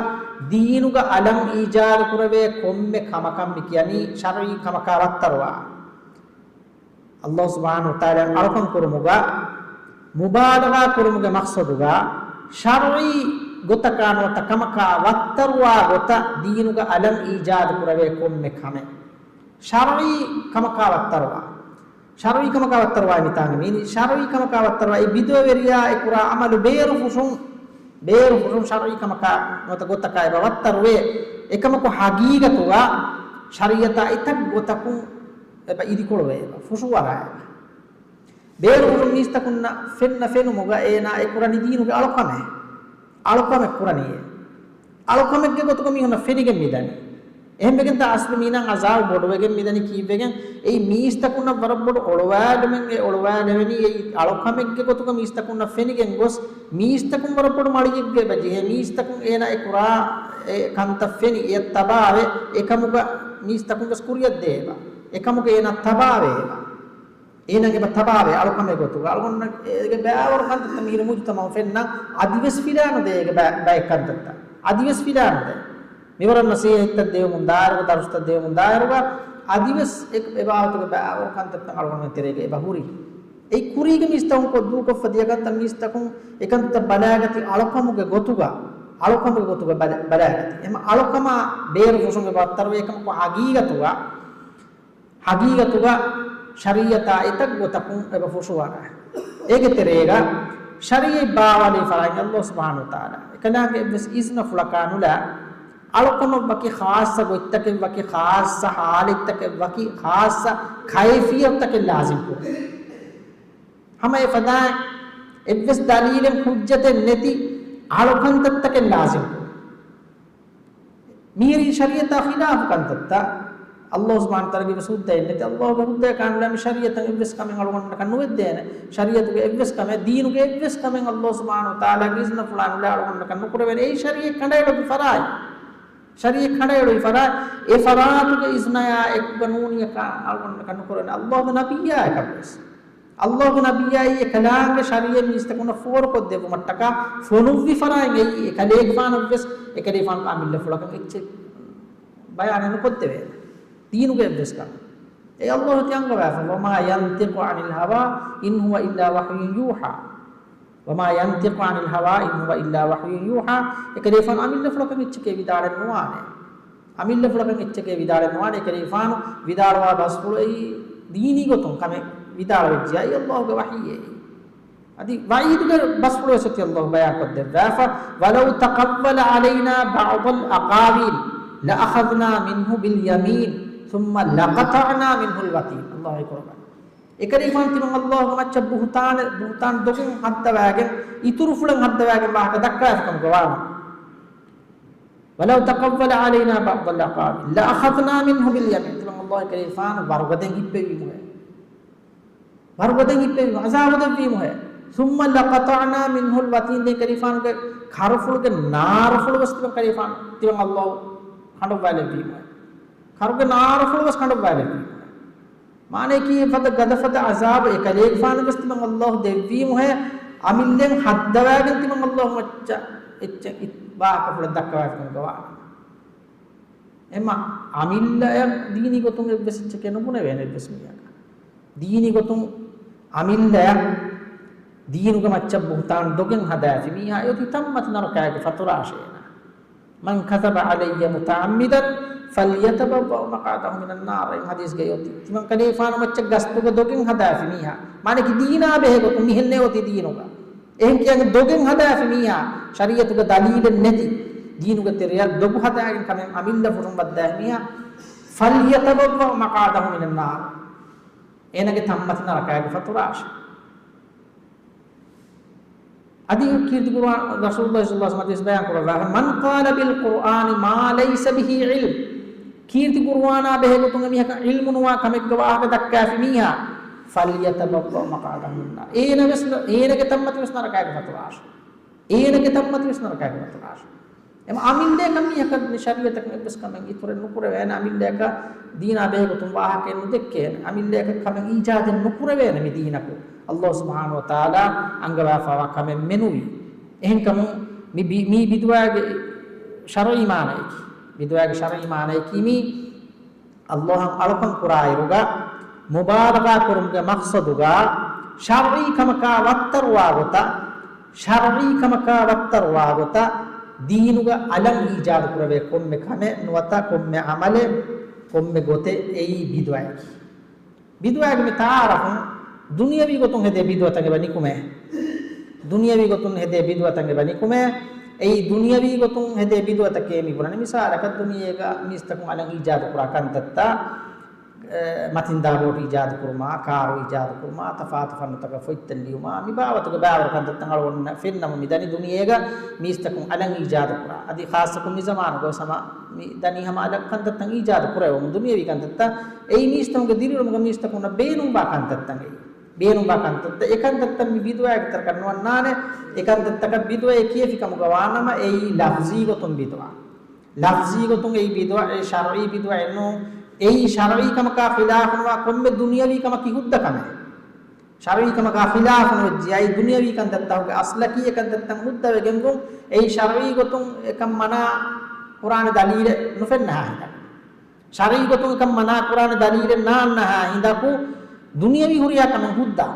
ދީނުގަ އަލަށް އީޖާދު ކުރެވޭ ކޮންމެ ކަމަކަށް މި ކިޔަނީ ޝަރުޢީ ކަމަކާ ވައްތަރުވާ. ﷲ ސުބްޙާނަހޫ ވަތަޢާލާއަށް އަޅުކަން ކުރުމުގަ، މުބާލަޣާ ކުރުމުގެ މަޤްޞަދުގަ، ޝަރުޢީ ގޮތަކާ ނުވަތަ ކަމަކާ ވައްތަރުވާ ގޮތަށް ދީނުގަ އަލަށް އީޖާދު ކުރެވޭ ކޮންމެ ކަމެއް. ޝަރުޢީ ކަމަކާ ވައްތަރުވާ. ޝަރުޢީ ކަމަކާ ވައްތަރުވާ މިތާނގަ މީނީ، ޝަރުޢީ ކަމަކާ ވައްތަރުވާ އެ ބިދުޢަވެރިޔާ އެ ކުރާ ޢަމަލު ބޭރު ފުށުން، ބޭރު ފުށުން ޝަރުޢީ ކަމަކާ ނުވަތަ ގޮތަކާ އެބަ ވައްތަރުވޭ. އެކަމަކު ހަގީގަތުގަ ޝަރީޢަތާ އެތައް ގޮތަކުން އެބަ އިދިކޮޅުވޭ، އެބަ ފުށުއަރާ އެބަ. ބޭރު ފުށުން މީސްތަކުންނަށް ފެންނަ ފެނުމުގަ އޭނާ އެ ކުރަނީ ދީނުގެ އަޅުކަމެއް. އަޅުކަމެއް ކުރަނީ އެ. އަޅުކަމެއްގެ ގޮތުގަ މީހުންނަށް ފެނިގެން މިދަނީ. އެހެންވެގެންތާ އަސްލު މީނަށް އަޒާބު ބޮޑުވެގެން މިދަނީ ކީއްވެގެން؟ އެއީ މީސްތަކުންނަށް ވަރަށް ބޮޑު އޮޅުވާލުމެއް އެ އޮޅުވާލެވެނީ. އެއީ އަޅުކަމެއްގެ ގޮތުގަ މީސްތަކުންނަށް ފެނިގެން ގޮސް، މީސްތަކުން ވަރަށް ބޮޑު މަޅިއެއްގަ އެބަ ޖެހޭ. މީސްތަކުން އޭނާ އެ ކުރާ އެ ކަންތައް ފެނި އެޔަށް ތަބާވެ، އެކަމުގަ މީސްތަކުން ވެސް ކުރިއަށް ދޭ އެބަ. އެކަމުގަ އޭނާ ތަބާވޭ އެބަ. އޭނާ އެބަ ތަބާވޭ އަޅުކަމެއް ގޮތުގަ. އަޅުގަނޑަށް އޭގެ ބައިވަރު ކަންތައްތައް މީރު މުޖުތަމަޢު ފެންނަ އަދިވެސް ފިލާނުދޭ އޭގެ ބައި-، ބައެއް ކަންތައްތައް. އަދިވެސް ފިލާނުދޭ. މިވަރަށް ނަސީހަތްތައް ދެވެމުން ދާއިރުގަ، ދަރުސްތައް ދެވެމުން ދާއިރުގަ، އަދިވެސް އެ-، އެބާވަތުގެ ބައިވަރު ކަންތައްތައް އަޅުގަނޑުމެން ތެރޭގަ އެބަ ހުރި. އެ ކުރީގެ މީސްތަކުން ކޮށް ދޫކޮށްފަ ދިޔަ ކަންތައް މީސްތަކުން އެކަންތައް ބަލައިގަތީ އަޅުކަމުގެ ގޮތުގަ، އަޅުކަމުގެ ގޮތުގަ ބަލަ-، ބަލައިގަތީ. އެމަ އަޅުކަމާ ބޭރު ފުށުން އެބަ ވައްތަރުވޭ ކަމަކު ހަގީގަތުގަ ހަގީގަތުގަ ޝަރީޢަތާ އެތައް ގޮތަކުން އެބަ ފުށުއަރާ. އޭގެ ތެރޭގަ ޝަރީޢަތް ބާވާލި ފަރާތް އަލްލާހު ސުބްޙާނަހު ވަތަޢާލާ އެކަލާނގެ އެއްވެސް އިޒްނަފުޅަކާ ނުލާ، އަޅުކަމަށް ވަކި ޚާއްޞަ ގޮތްތަކެއް، ވަކި ޚާއްޞަ ޙާލަތްތަކެއް، ވަކި ޚާއްޞަ ކައިފިޔަތުތަކެއް ލާޒިމް ކުރުން. ހަމަ އެފަދައިން އެއްވެސް ދަލީލެއް ޙުއްޖަތެއް ނެތި އަޅުކަންތައްތަކެއް ލާޒިމް ކުރުން. މިހިރީ ޝަރީޢަތާ ޚިލާފު ކަންތައްތައް. އަލްލާހު ސުބްޙާނަހު ވަތަޢާލާގެ ވެސް ހުއްދައެއް ނެތި، އަލްލާހުގެ ހުއްދައެއް ކާނުލާ މި ޝަރީޢަތަށް އެއްވެސް ކަމެއް އަޅުގަނޑަކަށް ނުވެއްދޭނެ. ޝަރީޢަތުގެ އެއްވެސް ކަމެއް، ދީނުގެ އެއްވެސް ކަމެއް އަލްލާހު ސުބްޙާނަހު ވަތަޢާލާގެ އިޒްނަފުޅާ ނުލާ އަޅުގަނޑަކަށް ނުކުރެވޭނެ. އެއީ ޝަރީޢަތް ކަނޑައެޅުއްވި ފަރާތް. ޝަރީޢަތް ކަނޑައެޅުއްވި ފަރާތް. އެ ފަރާތުގެ އިޒްނަޔާ އެކުގަ ނޫނިއްޔަކާ އަޅުގަނޑަކަށް ނުކުރެވޭނެ. އަލްލާހުގެ ނަބިއްޔާއަކަށް ވެސް. އަލްލާހުގެ ނަބިއްޔާއީ އެކަލާނގެ ޝަރީޢަތް މީސްތަކުންނަށް ފޯރުކޮށްދެއްވުމަށްޓަކާ ފޮނުއްވި ފަރާތް އެއީ. އެކަލޭގެފާނަށްވެސް އެކަލޭގެފާނުގެ އަމިއްލަފުޅަކަށް އެއްޗެއް ބަޔާނެއް ނުކޮށްދެވޭނެ ދީނުގެ އެއްވެސް ކަމެއް. އެ އަލްލާހު ތި އަންގަވާފަ، وما ينطق عن الهوى إن هو إلا وحي يوحى. وما ينطق عن الهوى إن هو إلا وحي يوحى. އެކަލޭގެފާނު އަމިއްލަފުޅަކަށް އެއްޗެކޭ ވިދާޅެއް ނުވާނެ. އަމިއްލަފުޅަކަށް އެއްޗެކޭ ވިދާޅެއް ނުވާނެ. އެކަލޭގެފާނު ވިދާޅުވާ ބަސްފުޅު އެއީ ދީނީ ގޮތުން ކަމެއް ވިދާޅުވެއްޖެއްޔާ އެއީ އަލްލާހުގެ ވަޙީއެއް. އަދި ވަޢީދުގެ ބަސްފުޅުވެސް އޮތީ އަލްލާހު ބަޔާންކޮށްދެއްވާފަ، ولو تقول علينا بعض الأقاويل لأخذنا منه باليمين ثم لقطعنا منه الوتين. އަލްލާހު އެކުރައްވާ. އެކަލޭގެފާނު ތިމަން އަލްލާހުގެ މައްޗަށް ބުހުތާނެ، ބުހުތާން ދޮގުން ހައްދަވާގެން، އިތުރުފުޅެއް ހައްދަވާގެން ވާހަކަ ދައްކާފިކަމުގަ ވާނަމަ، ولو تقول علينا بعض الأقاويل لأخذنا منه باليمين. ތިމަން އަލްލާހު އެކަލޭގެފާނު ވަރުގަދައިން ހިއްޕެވީމުހޭ. ވަރުގަދައިން ހިއްޕެވީމު، ޢަޒާބު ދެއްވީމުހޭ. ثم لقطعنا منه الوتين. ދެން އެކަލޭގެފާނުގެ ކަރުފުޅުގެ ނާރުފުޅުވެސް ތިމަން އެކަލޭގެފާނު، ތިމަން އަލްލާހު ކަނޑުއްވާލެއްވީމުހޭ. ކަރުގެ ނާރުފުޅުވެސް ކަނޑުއްވާލެއްވީމުހޭ. މާނައަކީ އެފަދަ ގަދަފަދަ ޢަޒާބު އެކަލޭގެފާނަށްވެސް ތިމަން އަލްލާހު ދެއްވީމުހޭ، އަމިއްލައިން ހައްދަވާގެން ތިމަން އަލްލާހު މައްޗަށް އެއްޗެއް ވާހަކަފުޅެއް ދައްކަވާފިކަމުގަ ވާނަމަ. އެމަ އަމިއްލައަށް ދީނީ ގޮތުން އެއްވެސް އެއްޗެކޭ ނުބުނެވޭނެ އެއްވެސް މީހަކަށް. ދީނީ ގޮތުން އަމިއްލައަށް ދީނުގެ މައްޗަށް ބުހުތާން ދޮގެއް ހަދާފި މީހާ އެއޮތީ ތަންމަތި ނަރަކާގެ ފަތުރާށޭނާ. من كذب علي متعمدا فليتبوأ مقعده من النار. އެ ޙަދީޘްގައި އޮތީ. ތިމަން ކަލޭފާނު މައްޗަށް ގަސްތުގަ ދޮގެއް ހަދާފި މީހާ. މާނައަކީ ދީނާ ބެހޭ ގޮތުން މިހެންނޭ އޮތީ ދީނުގަ. އެހެން ކިޔަން ދޮގެއް ހަދާފި މީހާ، ޝަރީޢަތުގަ ދަލީލެއް ނެތި، ދީނުގެ ތެރެއަށް ދޮގު ހަދާގެން ކަމެއް އަމިއްލަފުޅުން ވައްދާފި މީހާ، فليتبوأ مقعده من النار. އޭނަގެ ތަންމަތި ނަރަކާގެ ފަތުރާށޭ. އަދި ކީރިތި ޤުރުއާން، ރަސޫލުﷲ ޞައްލަﷲ ޢަލައިހި ވަސައްލަމަ ޙަދީޘް ބަޔާން ކުރައްވާފަ، من قال بالقرآن ما ليس به علم. ކީރިތި ޤުރުއާނާ ބެހޭ ގޮތުން އެމީހަކަށް ޢިލްމު ނުވާ ކަމެއްގެ ވާހަކަ ދައްކާފި މީހާ، فليتبوأ مقعده من النار. އޭނަ ވެސް، އޭނަގެ ތަންމަތި ވެސް ނަރަކާގެ ފަތުރާށޭ. އޭނަގެ ތަންމަތި ވެސް ނަރަކާގެ ފަތުރާށޭ. އެމަ އަމިއްލައަކަށް މީހަކަށް މި ޝަރީޢަތަކުން އެއްވެސް ކަމެއް އިތުރެއް ނުކުރެވޭނެ، އަމިއްލައަކަށް ދީނާ ބެހޭ ގޮތުން ވާހަކައެއް ނުދެއްކޭނެ، އަމިއްލައަކަށް ކަމެއް އީޖާދެއް ނުކުރެވޭނެ މި ދީނަކު. ﷲ ސުބްޙާނަހޫ ވަތަޢާލާ އަންގަވާފައިވާ ކަމެއް މެނުވީ. އެހެންކަމުން މި ބި-، މީ ބިދުޢާގެ ޝަރުޢީ މާނައަކީ، ބިދުޢާގެ ޝަރުޢީ މާނައަކީ މީ ﷲ އަށް އަޅުކަން ކުރާއިރުގަ، މުބާލަޣާ ކުރުމުގެ މަޤްޞަދުގަ، ޝަރުޢީ ކަމަކާ ވައްތަރުވާ ގޮތަށް، ޝަރުޢީ ކަމަކާ ވައްތަރުވާ ގޮތަށް، ދީނުގަ އަލަށް އީޖާދު ކުރެވޭ ކޮންމެ ކަމެއް ނުވަތަ ކޮންމެ ޢަމަލެއް، ކޮންމެ ގޮތެއް، އެއީ ބިދުޢައަކީ. ބިދުޢާގެ މި ތަޢާރަފުން ދުނިޔަވީ ގޮތުން ހެދޭ ބިދުޢަތަކަށް އެބަ ނިކުމޭ. ދުނިޔަވީ ގޮތުން ހެދޭ ބިދުޢަތަކަށް އެބަ ނިކުމޭ. އެއީ ދުނިޔަވީ ގޮތުން ހެދޭ ބިދުޢަތަކޭ މި ބުނަނީ. މިސާލަކަށް ދުނިޔޭގަ މީސްތަކުން އަލަށް އީޖާދު ކުރާ ކަންތައްތައް، އެ، މަތިންދާ ބޯޓު އީޖާދު ކުރުމާ، ކާރު އީޖާދު ކުރުމާ، ތަފާތު ފަންނުތަކަށް ފޮތްތައް ލިޔުމާ، މި ބާވަތުގެ ބައިވަރު ކަންތައްތައް އަޅުގަނޑު ފެންނަމުން މި ދަނީ ދުނިޔޭގަ މީސްތަކުން އަލަށް އީޖާދު ކުރާ. އަދި ޚާއްޞަކޮށް މި ޒަމާނުގަ ވެސް ހަމަ މި ދަނީ ހަމަ އަލަށް ކަންތައްތައް އީޖާދު ކުރެވުމުން ދުނިޔަވީ ކަންތައްތައް. އެއީ މީސްތަކުންގެ ދިރިއުޅުމުގަ މީސްތަކުންނަށް ބޭނުންވާ ކަންތައްތައް އެއީ. ބޭނުންވާ ކަންތައްތައް، އެ ކަންތައްތައް މި ބިދުޢައެއްގެ ތެރެއަކަށް ނުވަންނާނެ. އެ ކަންތައްތަކަށް ބިދުޢައޭ ކިޔެފި ކަމުގަ ވާނަމަ، އެއީ ލަފްޒީ ގޮތުން ބިދުޢަ. ލަފްޒީ ގޮތުން އެއީ ބިދުޢަ، އެ ޝަރުޢީ ބިދުޢައެއް ނޫން. އެއީ ޝަރުޢީ ކަމަކާ ޚިލާފުނުވާ ކޮންމެ ދުނިޔަވީ ކަމަކީ ހުއްދަ ކަމެއް. ޝަރުޢީ ކަމަކާ ޚިލާފުނުވެއްޖެއްޔާ އެއީ ދުނިޔަވީ ކަންތައްތަކުގެ އަސްލަކީ އެ ކަންތައްތައް ހުއްދަވެގެންވުން. އެއީ ޝަރުޢީ ގޮތުން އެކަން މަނާ ކުރާނެ ދަލީލެއް ނުފެންނަހާ ހިނދަކު. ޝަރުޢީ ގޮތުން އެކަން މަނާ ކުރާނެ ދަލީލެއް ނާންނަހާ ހިނދަކު ދުނިޔަވީ ހުރިހާ ކަމެއް ހުއްދަ.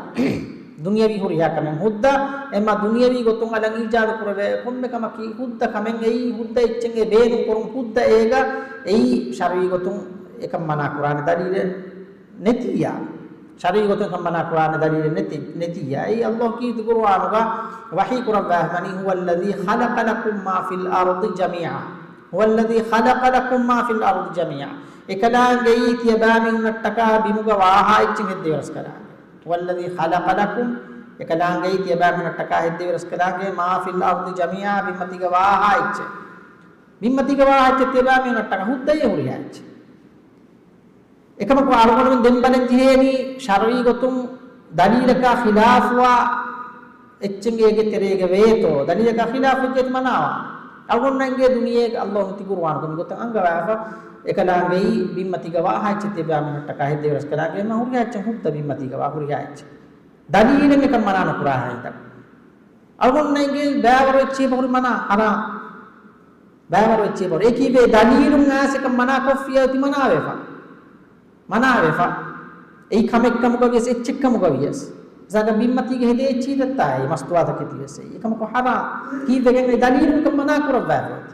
ދުނިޔަވީ ހުރިހާ ކަމެއް ހުއްދަ. އެމަ ދުނިޔަވީ ގޮތުން އަލަށް އީޖާދު ކުރެވޭ ކޮންމެ ކަމަކީ ހުއްދަ ކަމެއް. އެއީ ހުއްދަ އެއްޗެއް އެ ބޭނުން ކުރުން ހުއްދަ އޭގަ އެއީ ޝަރުޢީ ގޮތުން އެކަން މަނާ ކުރާނެ ދަލީލެއް ނެތިއްޔާ. ޝަރުޢީ ގޮތުން ކަން މަނާ ކުރާނެ ދަލީލެއް ނެތި، ނެތިއްޔާ. އެއީ ﷲ ކީރިތި ޤުރުއާނުގަ ވަޙީ ކުރައްވާފަ ވަނީ، "هو الذي خلق لكم ما في الأرض جميعا. هو الذي خلق لكم ما في الأرض جميعا." އެކަލާނގެއީ ތިޔަބައިމީހުންނަށްޓަކާ ބިމުގަ ވާހާ އެއްޗެއް ހެއްދެވި ރަސްކަލާނގެ. "هو الذي خلق لكم." އެކަލާނގެއީ ތިޔަބައިމީހުންނަށްޓަކާ ހެއްދެވި ރަސްކަލާނގެ، "ما في الأرض جميعا." ބިންމަތީގަ ވާހާ އެއްޗެއް. ބިންމަތީގަ ވާހާ އެއްޗެއް ތިޔަބައިމީހުންނަށްޓަކާ ހުއްދައޭ ހުރިހާ އެއްޗެއް. އެކަމަކު އަޅުގަނޑުމެން ދެން ބަލަން ޖެހޭނީ ޝަރުޢީ ގޮތުން ދަލީލަކާ ޚިލާފުވާ އެއްޗެއް އޭގެ ތެރޭގަ ވޭތޯ، ދަލީލަކާ ޚިލާފު ވެއްޖެތި މަނާވާނެ. އަޅުގަނޑަށް އެނގޭ ދުނިޔޭގަ ﷲ ނެތި ޤުރުއާނުގަ މި ގޮތަށް އަންގަވާފަ، އެކަލާނގެއީ ބިންމަތީގަ ވާހާ އެއްޗެއް ތިޔަބައިމީހުންނަށްޓަކާ ހެއްދެވި ރަސްކަލާނގެ، އެމަ ހުރިހާ އެއްޗެއް ހުއްދަ ބިންމަތީގަ ވާ ހުރިހާ އެއްޗެއް. ދަލީލެއް އެކަން މަނާ ނުކުރާހާ ހިނދަކު. އަޅުގަނޑަށް އެނގޭ ބައިވަރު އެއްޗެއް ހުރި މަނާ ހަރާ. ބައިވަރު އެއްޗެއް ބޮޑު. އެކީ ވޭ ދަލީލުން އާސެކަން މަނާ ކޮށްފިޔަ އޮތި މަނާވެފަ. މަނާވެފަ. އެއީ ކަމެއްކަމުގަ ވިޔަސް، އެއްޗެއްކަމުގަ ވިޔަސް. ޒާގަ ބިންމަތީގެ ހެދޭ އެއްޗީ ދައްތާ އެއީ މަސްތުވާތަކެތި ވެސް އެއީ. އެކަމަކު ހަރާ. ކީއްވެގެން އެ ދަލީލުންކަން މަނާ ކުރައްވާފަ އޮތީ.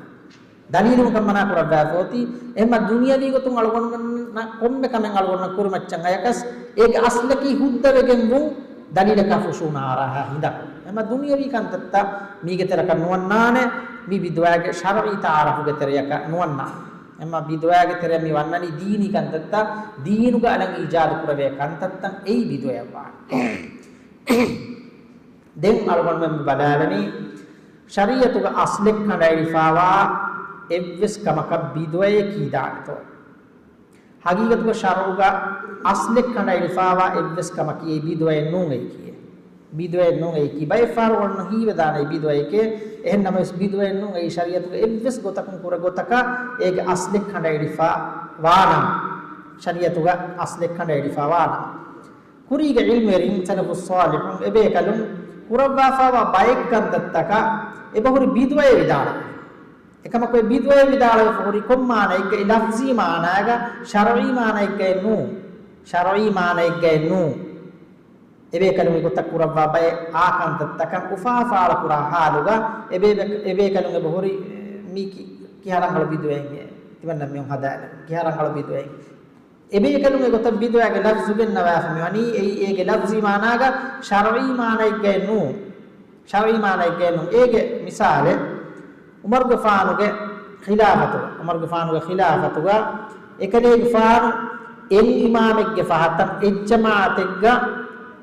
ދަލީލުންކަން މަނާ ކުރައްވާފަ އޮތީ. އެހެންމަ ދުނިޔަވީ ގޮތުން އަޅުގަނޑުމެންނަށް ކޮންމެ ކަމެއް އަޅުގަނޑުމެން ކުރިމައްޗަށް އަޔަކަސް އޭގެ އަސްލަކީ ހުއްދަވެގެން ވުން ދަލީލަކާ ފުށޫނާ އަރާހާ ހިނދަކު. އެމަ ދުނިޔަވީ ކަންތައްތައް މީގެ ތެރަކަށް ނުވަންނާނެ، މި ބިދުޢާގެ ޝަރުޢީ ތަޢާރަފުގެ ތެރެޔަކަށް ނުވަންނާނެ. އެމަ ބިދުޢާގެ ތެރެއަށް މި ވަންނަނީ ދީނީ ކަންތައްތައް، ދީނުގަ އަލަށް އީޖާދު ކުރެވޭ ކަންތައްތައް އެއީ ބިދުޢައަށް ވާނެ. ދެން އަޅުގަނޑުމެން ބަލާލަނީ، ޝަރީޢަތުގަ އަސްލެއް ކަނޑައެޅިފާވާ އެއްވެސް ކަމަކަށް ބިދުޢައޭ ކީދާނެތޯ؟ ހަގީގަތުގަ ޝަރުޢުގަ އަސްލެއް ކަނޑައެޅިފާވާ އެއްވެސް ކަމަކީ އެއީ ބިދުޢައެއް ނޫން އެއީކީ. ބިދުޢައެއް ނޫން އެއީކީ. ބައެއް ފަހަރު އޮންނަ ހީވެދާނެ އެއީ ބިދުޢައެކޭ. އެހެން ނަމަވެސް ބިދުޢައެއް ނޫން އެއީ ޝަރީޢަތުގަ އެއްވެސް ގޮތަކުން ކުރެ ގޮތަކަށް އޭގެ އަސްލެއް ކަނޑައެޅިފާ ވާނަމަ. ޝަރީޢަތުގަ އަސްލެއް ކަނޑައެޅިފާ ވާނަމަ. ކުރީގެ ޢިލްމުވެރިން ސަލަފުއް ޞާލިޙުން އެބޭކަލުން ކުރައްވާފާވާ ބައެއް ކަންތައްތަކަށް އެބަހުރި ބިދުޢައޭ ވިދާޅުވި. އެކަމަކު އެ ބިދުޢައޭ ވިދާޅުވެފަ ހުރި ކޮން މާނައެއްގައި؟ ލަފްޒީ މާނާގަ، ޝަރުޢީ މާނައެއްގައެއް ނޫން. ޝަރުޢީ މާނައެއްގައެއް ނޫން. އެބޭކަލުން އެގޮތަށް ކުރައްވާ ބައެއް އާ ކަންތައްތަކަށް އުފާ ފާޅުކުރާ ޙާލުގަ އެބޭ-، އެބޭކަލުން އެބަހުރި، މީ ކި-، ކިހާ ރަނގަޅު ބިދުޢައެއް ތިމަންނަ މިއޮން ހަދާނެ؟ ކިހާ ރަނގަޅު ބިދުޢައެއް؟ އެބޭކަލުން އެގޮތަށް ބިދުޢާގެ ލަފްޒު ގެންނަވާފަ މިވަނީ އެއީ އޭގެ ލަފްޒީ މާނާގަ ޝަރުޢީ މާނައެއްގައެއް ނޫން. ޝަރުޢީ މާނައެއްގައެއް ނޫން. އޭގެ މިސާލެއް، ޢުމަރުގެފާނުގެ ޚިލާފަތުގަ، ޢުމަރުގެފާނުގެ ޚިލާފަތުގަ އެކަލޭގެފާނު އެއް އިމާމެއްގެ ފަހަތަށް އެއް ޖަމާޢަތެއްގަ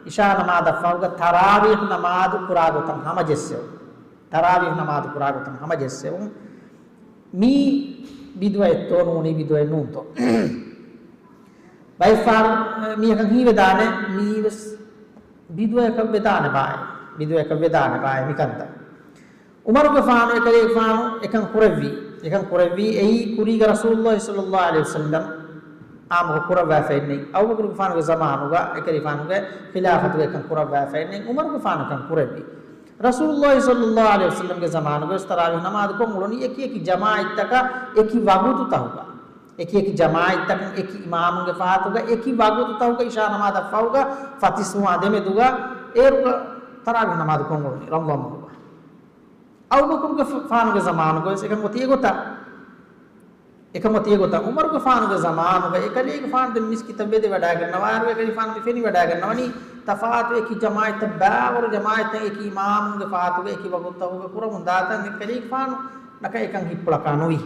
ޢިޝާ ނަމާދަށްފަހުގަ ތަރާވީޙު ނަމާދު ކުރާ ގޮތަށް ހަމަޖެއްސެވުން. ތަރާވީޙު ނަމާދު ކުރާ ގޮތަށް ހަމަޖެއްސެވުން. މީ ބިދުޢައެއްތޯ ނޫނީ ބިދުޢައެއް ނޫންތޯ؟ ބައެއްފަހަރު މީހަކަށް ހީވެދާނެ މީވެސް ބިދުޢައަކަށް ވެދާނެ ބާއޭ، ބިދުޢައަކަށް ވެދާނެ ބާއޭ މިކަންތައް. ޢުމަރުގެފާނު އެކަލޭގެފާނު އެކަން ކުރެއްވީ، އެކަން ކުރެއްވީ އެއީ ކުރީގަ ރަސޫލުﷲ ޞައްލަﷲ ޢަލައިހި ވަސައްލަމް ޢާއްމުކޮށް ކުރައްވާފައެއްނެތް. އަބޫބަކުރުގެފާނުގެ ޒަމާނުގަ އެކަލޭގެފާނުގެ ޚިލާފަތުގަ އެކަން ކުރައްވާފައެއްނެތް. ޢުމަރުގެފާނު އެކަން ކުރެއްވީ. ރަސޫލުﷲ ޞައްލަﷲ ޢަލައިހި ވަސައްލަމްގެ ޒަމާނުގަވެސް ތަރާވީޙު ނަމާދު ކޮށް އުޅުނީ އެކި އެކި ޖަމާޢަތްތަކަށް އެކި ވަގުތުތަކުގަ. އެކި އެކި ޖަމާޢަތްތަކުން އެކި އިމާމުންގެ ފަހަތުގަ އެކި ވަގުތުތަކުގަ ޢިޝާ ނަމާދަށްފަހުގަ ފަތިސް ވާ ދެމެދުގަ އޭރުގަ ތަރާވީޙު ނަމާދު ކޮށް އުޅުނީ ރަމަޟާން މަހުގަ. އަބޫބަކުރުގެ ފާނުގެ ޒަމާނުގަވެސް އެކަން އޮތީ އެގޮތަށް. އެކަމަކު ތިޔަގޮތަށް ޢުމަރުގެފާނުގެ ޒަމާނުގަ އެކަލޭގެފާނު ދެން މިސްކިތަށް ވެދެވަޑައިގަންނަވާއިރު، އެކަލޭގެފާނު މި ފެނިވަޑައިގަންނަވަނީ ތަފާތު އެކި ޖަމާޢަތްތައް، ބައިވަރު ޖަމާޢަތްތައް އެކި އިމާމުންގެ ފަހަތުގަ އެކި ވަގުތުތަކުގަ ކުރަމުން ދާތަން. އެކަލޭގެފާނު ނަކަ އެކަން ހިތްޕުޅަކާ ނުވި.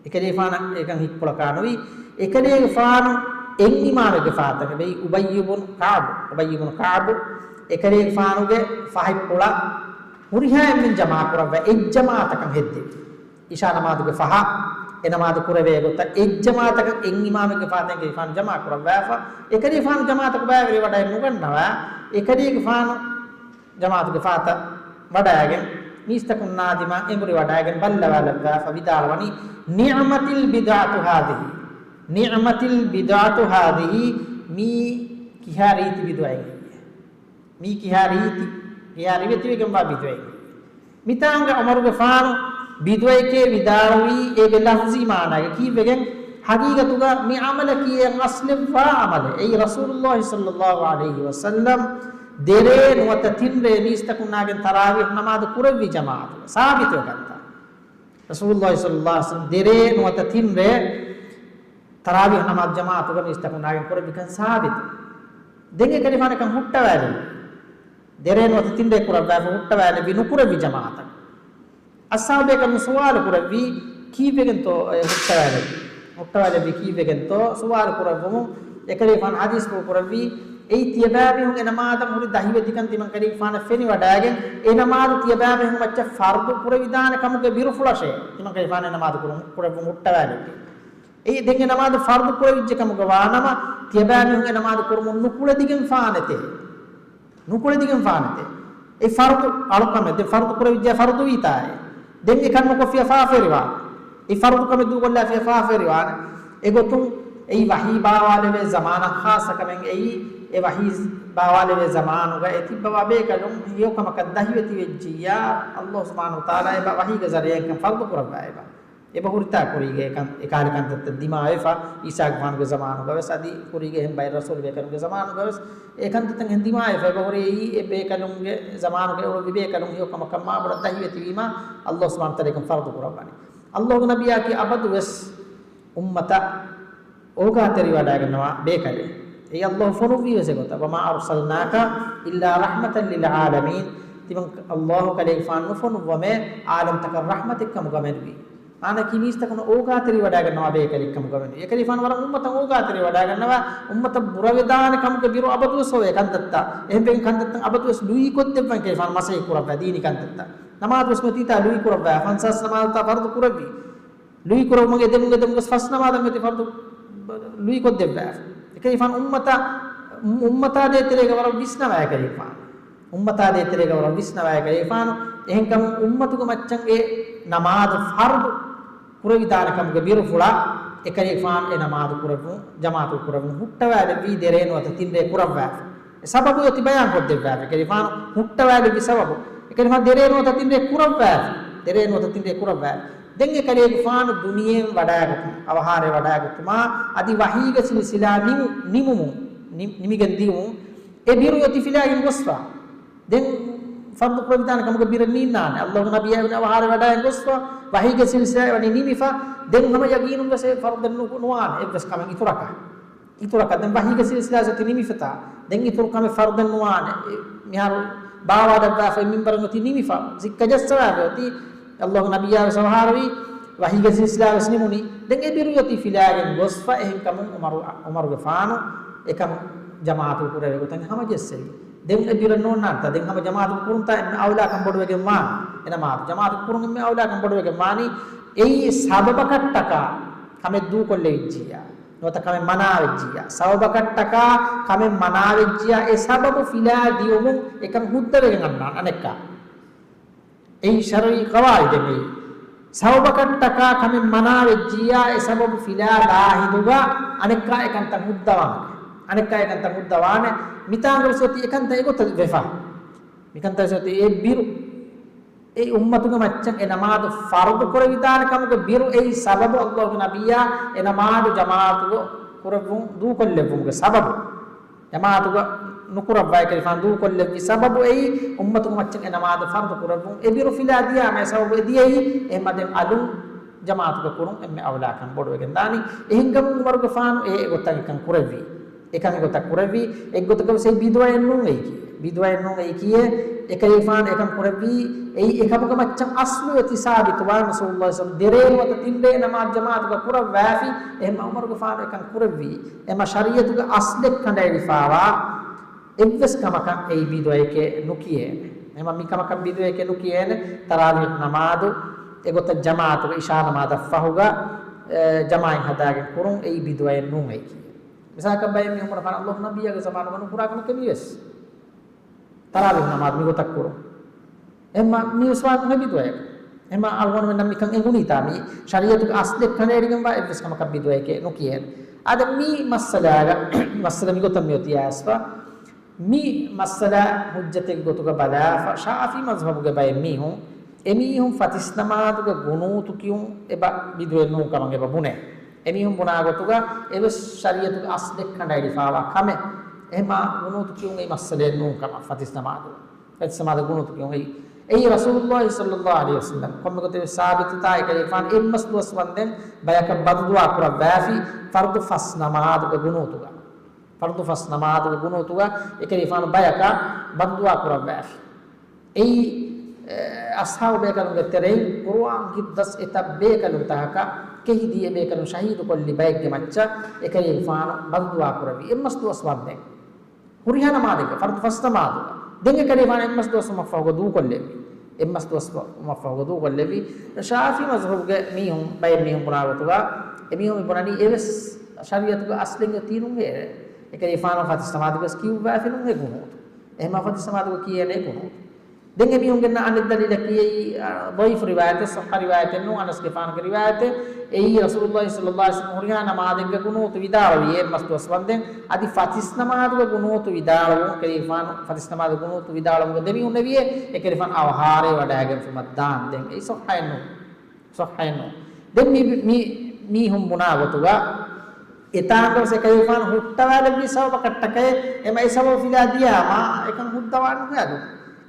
އެކަލޭގެފާނަށް އެކަން ހިތްޕުޅަކާ ނުވި. އެކަލޭގެފާނު އެއް އިމާމެއްގެ ފަހަތަށް އެބައި އުބައްޔު ބުނު ކަޢުބު، އުބައްޔު ބުނު ކަޢުބު އެކަލޭގެފާނުގެ ފަހަތްޕުޅަށް ހުރިހާ އެންމެން ޖަމާކުރައްވާ އެއްޖަމާޢަތަކަށް ހެއްދެވި. އިޝާ ނަމާދުގެ ފަހަށް އެ ނަމާދު ކުރެވޭ ގޮތަށް އެއްޖަމާޢަތަކަށް އެއް އިމާމެއްގެ ފަހަތަށް އެކަލޭގެފާނު ޖަމާކުރައްވާފަ، އެކަލޭގެފާނު ޖަމާޢަތަކު ބައިވެރިވަޑައެއް ނުގަންނަވާ، އެކަލޭގެފާނު ޖަމާޢަތުގެ ފަހަތަށް ވަޑައިގެން، މީސްތަކުންނާ ދިމާ އެނބުރި ވަޑައިގެން ބައްލަވާލައްވާފަ ވިދާޅުވަނީ، "نعمت البدعة هذه، نعمت البدعة هذه"، މީ ކިހާ ރީތި ބިދުޢައެއް ހެއްޔޭ؟ މީ ކިހާ ރީތި، ކިހާ ރިވެތިވެގެންވާ ބިދުޢައެއް ހެއްޔޭ؟ މިތާނގަ ޢުމަރުގެފާނު ބިދުޢައެކޭ ވިދާޅުވީ އޭގެ ލަފްޒީ މާނާގަ ކީއްވެގެން؟ ޙަޤީޤަތުގަ މި ޢަމަލަކީ އެއަށް އަސްލެއްވާ ޢަމަލެއް. އެއީ ރަސޫލުﷲ ޞައްލަﷲ ޢަލައިހި ވަސައްލަމް ދެރޭ ނުވަތަ ތިންރޭ މީސްތަކުންނާގެން ތަރާވީޙު ނަމާދު ކުރެއްވި ޖަމާޢަތުގަ ސާބިތުވެގަންތާ. ރަސޫލުﷲ ޞައްލަﷲ ޢަލައިހި ވަސައްލަމް ދެރޭ ނުވަތަ ތިންރޭ ތަރާވީޙު ނަމާދު ޖަމާޢަތުގަ މީސްތަކުންނާގެން ކުރެއްވިކަން ސާބިތު. ދެން އެކަލޭގެފާނަކަށް ހުއްޓަވާލެވި. ދެރޭނު އަތު ތިންރޭ ކުރައްވާފަ ހުއްޓަވާލެވި ނުކުރެއްވި ޖަމާޢަތަށް. އަޞްޙާބުބޭކަލުން ސުވާލު ކުރެއްވީ، ކީއްވެގެންތޯ އެ ހުއްޓަވާލެއްވީ؟ ހުއްޓަވާލެއްވީ ކީއްވެގެންތޯ ސުވާލު ކުރެއްވުމުން، އެކަލޭގެފާނު ޙަދީޘްފުޅު ކުރެއްވީ، އެއީ ތިޔަބައިމީހުން އެ ނަމާދަށް ހުރި ދަހިވެތިކަން ތިމަން ކަލޭގެފާނަށް ފެނިވަޑައިގެން، އެ ނަމާދު ތިޔަބައިމީހުން މައްޗަށް ފަރުޟު ކުރެވިދާނެ ކަމުގެ ބިރުފުޅަށޭ ތިމަން ކަލޭގެފާނު އެ ނަމާދު ކުރު-، ކުރެއްވުން ހުއްޓަވާލެއްވީ. އެއީ ދެން އެ ނަމާދު ފަރުޟު ކުރެވިއްޖެ ކަމުގަ ވާނަމަ، ތިޔަބައިމީހުން އެ ނަމާދު ކުރުމުން ނުކުޅެދިގެންފާނެތޭ. ނުކުޅެދިގެންފާނެތޭ. އެ ފަރުޟު އަޅުކަމެއް. ދެން ފަރުޟު ކުރެވިއްޖެ ފަރުޟުވީތާއޭ. ދެން އެކަން ނުކޮށްފިއްޔާ ފާފަވެރިވާނެ. އެ ފަރުޟު ކަމެއް ދޫކޮށްލާފިއްޔާ ފާފަވެރިވާނެ. އެގޮތުން އެއީ ވަޙީ ބާވާލެވޭ ޒަމާނަށް ޚާއްޞަ ކަމެއް. އެއީ އެ ވަޙީ ބާވާލެވޭ ޒަމާނުގަ އެ ތިއްބަވާ ބޭކަލުން ހެޔޮކަމަކަށް ދަހިވެތިވެއްޖިއްޔާ، ﷲ ސުބްޙާނަހޫ ވަތަޢާލާ އެބަ ވަޙީގެ ޒަރީޢާއިން އެކަން ފަރުޟު ކުރައްވާ އެބަ. އެބަ ހުރިތާ ކުރީގެ އެކަން އެކާލި ކަންތައްތައް ދިމާވެފަ، ޢީސާގެފާނުގެ ޒަމާނުގަވެސް އަދި ކުރީގެ އެހެން ބައެއް ރަސޫލުބޭކަލުންގެ ޒަމާނުގަވެސް އެ ކަންތައްތައް އެހެން ދިމާވެފަ އެބަ ހުރި. އެއީ އެ ބޭކަލުންގެ ޒަމާނުގަ އެ އުޅުއްވި ބޭކަލުން ހެޔޮކަމަކަށް މާބޮޑަށް ދަހިވެތިވީމާ، ﷲ ސުބްޙާނަހޫ ވަތަޢާލާ އެކަން ފަރުޟު ކުރައްވަނީ. ﷲގެ ނަބިއްޔާއަކީ އަބަދުވެސް އުއްމަތަށް އޯގާތެރިވަޑައިގަންނަވާ ބޭކަލެއް. އެއީ ﷲ ފޮނުއްވީވެސް އެގޮތަށް، وما أرسلناك إلا رحمة للعالمين. ތިމަން ﷲ ކަލޭގެފާނު ނުފޮނުއްވަމޭ، ޢާލަމްތަކަށް ރަޙްމަތެއްކަމުގަ މެނުވީ. މާނައަކީ މީސްތަކުން އޯގާތެރިވަޑައިގަންނަވާ ބޭކަލެއްކަމުގަ މެނުވީ. އެކަލޭގެފާނު ވަރަށް އުއްމަތަށް އޯގާތެރިވަޑައިގަންނަވާ، އުއްމަތަށް ބުރަވެދާނެ ކަމުގެ ބިރު އަބަދުވެސް އޮވޭ ކަންތައްތައް. އެހެންވެގެން ކަންތައްތައް އަބަދުވެސް ލުއިކޮށްދެއްވަން ކަލޭގެފާނު މަސައްކަތް ކުރައްވާ ދީނީ ކަންތައްތައް. ނަމާދުވެސް މަތީތާ ލުއިކުރައްވާ، ފަންސާސް ނަމާދުތާ ފަރުޟު ކުރެއްވީ. ލުއިކުރެވުމުގެ ދެމުގެ ދެމުގެ ފަސް ނަމާދަށް މެތި ފަރުޟު ލުއިކޮށްދެއްވާފަ. އެކަލޭގެފާނު އުއްމަތާ، އުއްމަތާ ދޭތެރޭގަ ވަރަށް ވިސްނަވާ އެކަލޭގެފާނު. އުއްމަތާ ދޭތެރޭގަ ވަރަށް ވިސްނަވާ އެކަލޭގެފާނު. އެހެންކަމުން އުއްމަތުގެ މައްޗަށް އެ ނަމާދު ފަރުޟު ކުރެވިދާނެ ކަމުގެ ބިރުފުޅަށް އެކަލޭގެފާނު އެ ނަމާދު ކުރެއްވުން، ޖަމާޢަތު ކުރެއްވުން ހުއްޓަވާލެއްވީ ދެރޭނު އަތު ތިންރޭ ކުރައްވާފަ. އެ ސަބަބު އޮތީ ބަޔާން ކޮށްދެއްވާފަ. އެކަލޭގެފާނު ހުއްޓަވާލެއްވި ސަބަބު. އެކަލޭގެފާނު ދެރޭނު އަތު ތިންރޭ ކުރައްވާފަ. ދެރޭނު އަތު ތިންރޭ ކުރައްވާފަ. ދެން އެކަލޭގެފާނު ދުނިޔެއިން ވަޑާގަތުމުން، އަވަހާރަ ވަޑާގަތުމާ އަދި ވަޙީގެ ސިލްސިލާ ނިމު-، ނިމުމުން، ނި-، ނިމިގެން ދިޔުމުން އެ ބިރު އޮތީ ފިލާގެން ގޮސްފަ. ދެން ފަރުޟު ކުރެވިދާނެ ކަމުގެ ބިރެއް ނީންނާނެ. ﷲގެ ނަބިއްޔާ ވަނީ އަވަހާރަ ވަޑާގެން ގޮސްފަ، ވަޙީގެ ސިލްސިލާ ވަނީ ނިމިފަ. ދެން ހަމަ ޔަގީނުން ވެސް އެ ފަރުޟެއް ނު-، ނުވާނެ އެއްވެސް ކަމެއް އިތުރަކަށް. އިތުރަކަށް ދެން ވަޙީގެ ސިލްސިލާ އޮތީ ނިމިފަތާ. ދެން އިތުރު ކަމެއް ފަރުޟެއް ނުވާނެ. އެ މިހާރު ބާވާލައްވާފައި މިންބަރުން އޮތީ ނިމިފަ. ސިއްކަ ޖައްސަވާފަ އޮތީ. ﷲގެ ނަބިއްޔާ ވެސް އަވަހާރަވީ، ވަޙީގެ ސިލްސިލާ ވެސް ނިމުނީ. ދެން އެ ބިރު އޮތީ ފިލާގެން ގޮސްފަ. އެހެންކަމުން ޢުމަރު، ޢުމަރުގެފާނު އެކަން ޖަމާޢަތު ކުރެވޭ ގޮތަށް ހަމަޖެއްސެވި. ދެން އެ ބިރެއް ނޯންނާނެތާ؟ ދެން ހަމަ ޖަމާޢަތު ކުރުންތާ އެންމެ އައުލާކަން ބޮޑުވެގެން ވާނީ. އެ ނަމާދު ޖަމާޢަތު ކުރުން އެންމެ އައުލާކަން ބޮޑުވެގެން ވާނީ. އެއީ ސަބަބަކަށްޓަކާ ކަމެއް ދޫކޮށްލެވިއްޖިއްޔާ. ނުވަތަ ކަމެއް މަނާވެއްޖިއްޔާ، ސަބަބަކަށްޓަކާ ކަމެއް މަނާވެއްޖިއްޔާ، އެ ސަބަބު ފިލާ ދިޔުމުން އެކަން ހުއްދަވެގެން އަންނާނެ އަނެއްކާ. އެއީ ޝަރުޢީ ޤަވާޢިދެއް އެއީ. ސަބަބަކަށްޓަކާ ކަމެއް މަނާވެއްޖިއްޔާ، އެ ސަބަބު ފިލާ ދާ ހިނދުގަ އަނެއްކާ އެކަންތައް ހުއްދަވާނެ. އަނެއްކާ އެކަންތައް ހުއްދަވާނެ. މިތާނގަވެސް އޮތީ އެކަންތައް އެގޮތަށް ވެފަ. މިކަންތައް ވެސް އޮތީ އެ ބިރު. އެ އުއްމަތުގެ މައްޗަށް އެ ނަމާދު ފަރުޟު ކުރެވިދާނެ ކަމުގެ ބިރު އެއީ ސަބަބު، ﷲގެ ނަބިއްޔާ އެ ނަމާދު ޖަމާޢަތުގަ ކުރެއްވުން ދޫކޮށްލެއްވުމުގެ ސަބަބު. ޖަމާޢަތުގަ ނުކުރައްވާ އެކަލޭގެފާނު ދޫކޮށްލެއްވި ސަބަބު އެއީ އުއްމަތުގެ މައްޗަށް އެ ނަމާދު ފަރުޟު ކުރެއްވުން. އެ ބިރު ފިލާ ދިޔާމަ އެ ސަބަބު އެ ދިޔައީ. އެހެންމަ ދެން އަލުން ޖަމާޢަތުގަ ކުރުން އެންމެ އައުލާކަން ބޮޑުވެގެން ދާނީ. އެހެންކަމުން ޢުމަރުގެފާނު އެ އެގޮތަށް އެކަން ކުރެއްވީ. އެކަން އެގޮތަށް ކުރެއްވީ. އެއްގޮތަކަށް ވެސް އެއީ ބިދުޢައެއް ނޫން އެއީކީ. ބިދުޢައެއް ނޫން އެއީކީއޭ. އެކަލޭގެފާނު އެކަން ކުރެއްވީ. އެއީ އެކަމުގެ މައްޗަށް އަޞްލު އޮތީ ސާބިތުވާން ރަސޫލުﷲ ޞައްލަﷲު ޢަލައިހި ވަސައްލަމަ ދެރޭނު އަތު ތިންރޭ ނަމާދު ޖަމާޢަތުގަ ކުރައްވާފި. އެހެންމަ ޢުމަރުގެފާނު އެކަން ކުރެއްވީ. އެމަ ޝަރީޢަތުގެ އަޞްލެއް ކަނޑައެޅިފާވާ އެއްވެސް ކަމަކަށް އެއީ ބިދުޢައެކޭ ނުކިޔޭނެ. އެމަ މި ކަމަކަށް ބިދުޢައެކޭ ނުކިޔޭނެ. ތަރާވީޙް ނަމާދު އެގޮތަށް ޖަމާޢަތުގަ ޢިޝާ ނަމާދަށް ފަހުގަ، އެ، ޖަމާޢަތް ހަދާގެން ކުރުން އެއީ ބިދުޢައެއް ނޫން އެއީކީ. މިސާލަކަށް ބައެއް މީހުން ބުނާ ކަމަށް ﷲ ނަބިއްޔާގެ ޒަމާނުގަ ނުކުރާ ކަމެކޭ މިވެސް. ތަރާވީޙް ނަމާދު މިގޮތަށް ކުރުން. އެމަ މިވެސް ވާން ބިދުޢައެއް. އެމަ އަޅުގަނޑުމެންނަށް މިކަން އެނގުނީތާ މި ޝަރީޢަތުގެ އަޞްލެއް ކަނޑައެޅިގެންވާ އެއްވެސް ކަމަކަށް ބިދުޢައެކޭ ނުކިޔޭނެ. އާދެ މި މައްސަލާގަ، މައްސަލަ މިގޮތަށް މި އޮތީ އައިސްފަ. މި މައްސަލަ ޙުއްޖަތެއްގެ ގޮތުގަ ބަލާފަ، ޝާފިޢީ މަޒްހަބުގެ ބައެއް މީހުން، އެމީހުން ފަތިސް ނަމާދުގަ ގުނޫތު ކިޔުން އެބަ ބިދުޢައެއް ނޫން ކަމަށް އެބަ ބުނޭ. އެމީހުން ބުނާ ގޮތުގަ އެވެސް ޝަރީޢަތުގެ އަޞްލެއް ކަނޑައެޅިފާވާ ކަމެއް. އެހެންމަ ގުނޫތު ކިޔުން އެއީ މައްސަލައެއް ނޫން ކަމަށް، ފަތިސް ނަމާދު، ފަތިސް ނަމާދު ގުނޫތު ކިޔުން އެއީ. އެއީ ރަސޫލުﷲ ޞައްލަﷲު ޢަލައިހި ވަސައްލަމަ ކޮންމެ ގޮތެއް ސާބިތުތާ އެކަލޭގެފާނު އެއްމަސް ދުވަސް ވަންދެން ބަޔަކަށް ބަދުދުޢާ ކުރައްވާފި ފަރުޟު ފަސް ނަމާދުގެ ގުނޫތުގަ. ފަރުޟު ފަސް ނަމާދުގެ ގުނޫތުގަ އެކަލޭގެފާނު ބަޔަކަށް ބައްދުޢާ ކުރައްވައިފި. އެއީ، އެ، އަޞްޙާބު ބޭކަލުންގެ ތެރެއިން ޤުރުއާން ހިތްދަސް އެތައް ބޭކަލުން ތަކަކަށް ކެހިދީ އެބޭކަލުން ޝަހީދުކޮށްލި ބައެއްގެ މައްޗަށް އެކަލޭގެފާނު ބައްދުޢާ ކުރެއްވި. އެއްމަސް ދުވަސް ވަންދެން. ހުރިހާ ނަމާދެއްގަ، ފަރުޟު ފަސް ނަމާދުގަ. ދެން އެކަލޭގެފާނު އެއްމަސް ދުވަސްވުމަށްފަހުގަ ދޫކޮށްލެއްވި. އެއްމަސް ދުވަސްވުމަށްފަހުގަ ދޫކޮށްލެއްވި. ޝާފިޢީ މަޒްހަބުގެ މީހުން، ބައެއް މީހުން ބުނާ ގޮތުގަ، އެމީހުން މި ބުނަނީ އެވެސް ޝަރީޢަތުގަ އަސްލެއް އޮތީ ނޫން އޭރެ. އެކަލޭގެފާނު ފަތިސް ނަމާދުގަ ވެސް ކިޔުއްވައިފި ނޫން އެ ގުނޫތު. އެހެންމާ ފަތިސް ނަމާދުގަ ކިޔޭނެ ގުނޫތު. ދެން އެމީހުން ގެންނަ އަނެއް ދަލީލަކީ އެއީ، އާ، ޟަޢީފު ރިވާޔަތެއް، ޞައްޙަ ރިވާޔަތެއް ނޫން، އަނަސްގެފާނުގެ ރިވާޔަތެއް. އެއީ ރަސޫލުﷲ ޞައްލަﷲ ޢަލައިހި ވަސައްލަމަ ހުރިހާ ނަމާދެއްގަ ގުނޫތު ވިދާޅުވި އެއްމަސް ދުވަސް ވަންދެން. އަދި ފަތިސް ނަމާދުގަ ގުނޫތު ވިދާޅުވުން، ކަލޭގެފާނު ފަތިސް ނަމާދު ގުނޫތު ވިދާޅުވުމުގަ ދެމީހުން ނެވިއޭ، އެކަލޭގެފާނު އަވަހާރައި ވަޑައިގެންފުމަށް ދާން. ދެން އެއީ ޞައްޙައެއް ނޫން. ޞައްޙައެއް ނޫން. ދެން މި، މި، މީހުން ބުނާ ގޮތުގަ، އެތާނގަ ވެސް އެކަލޭގެފާނު ހުއްޓަވާލެއްވީ ސަބަބަކަށްޓަކައި، އެމަ އެ ސަބަބު ފިލާ ދިޔާމާ، އެކަން ހުއްދަވާން ނުހޭ އަދު.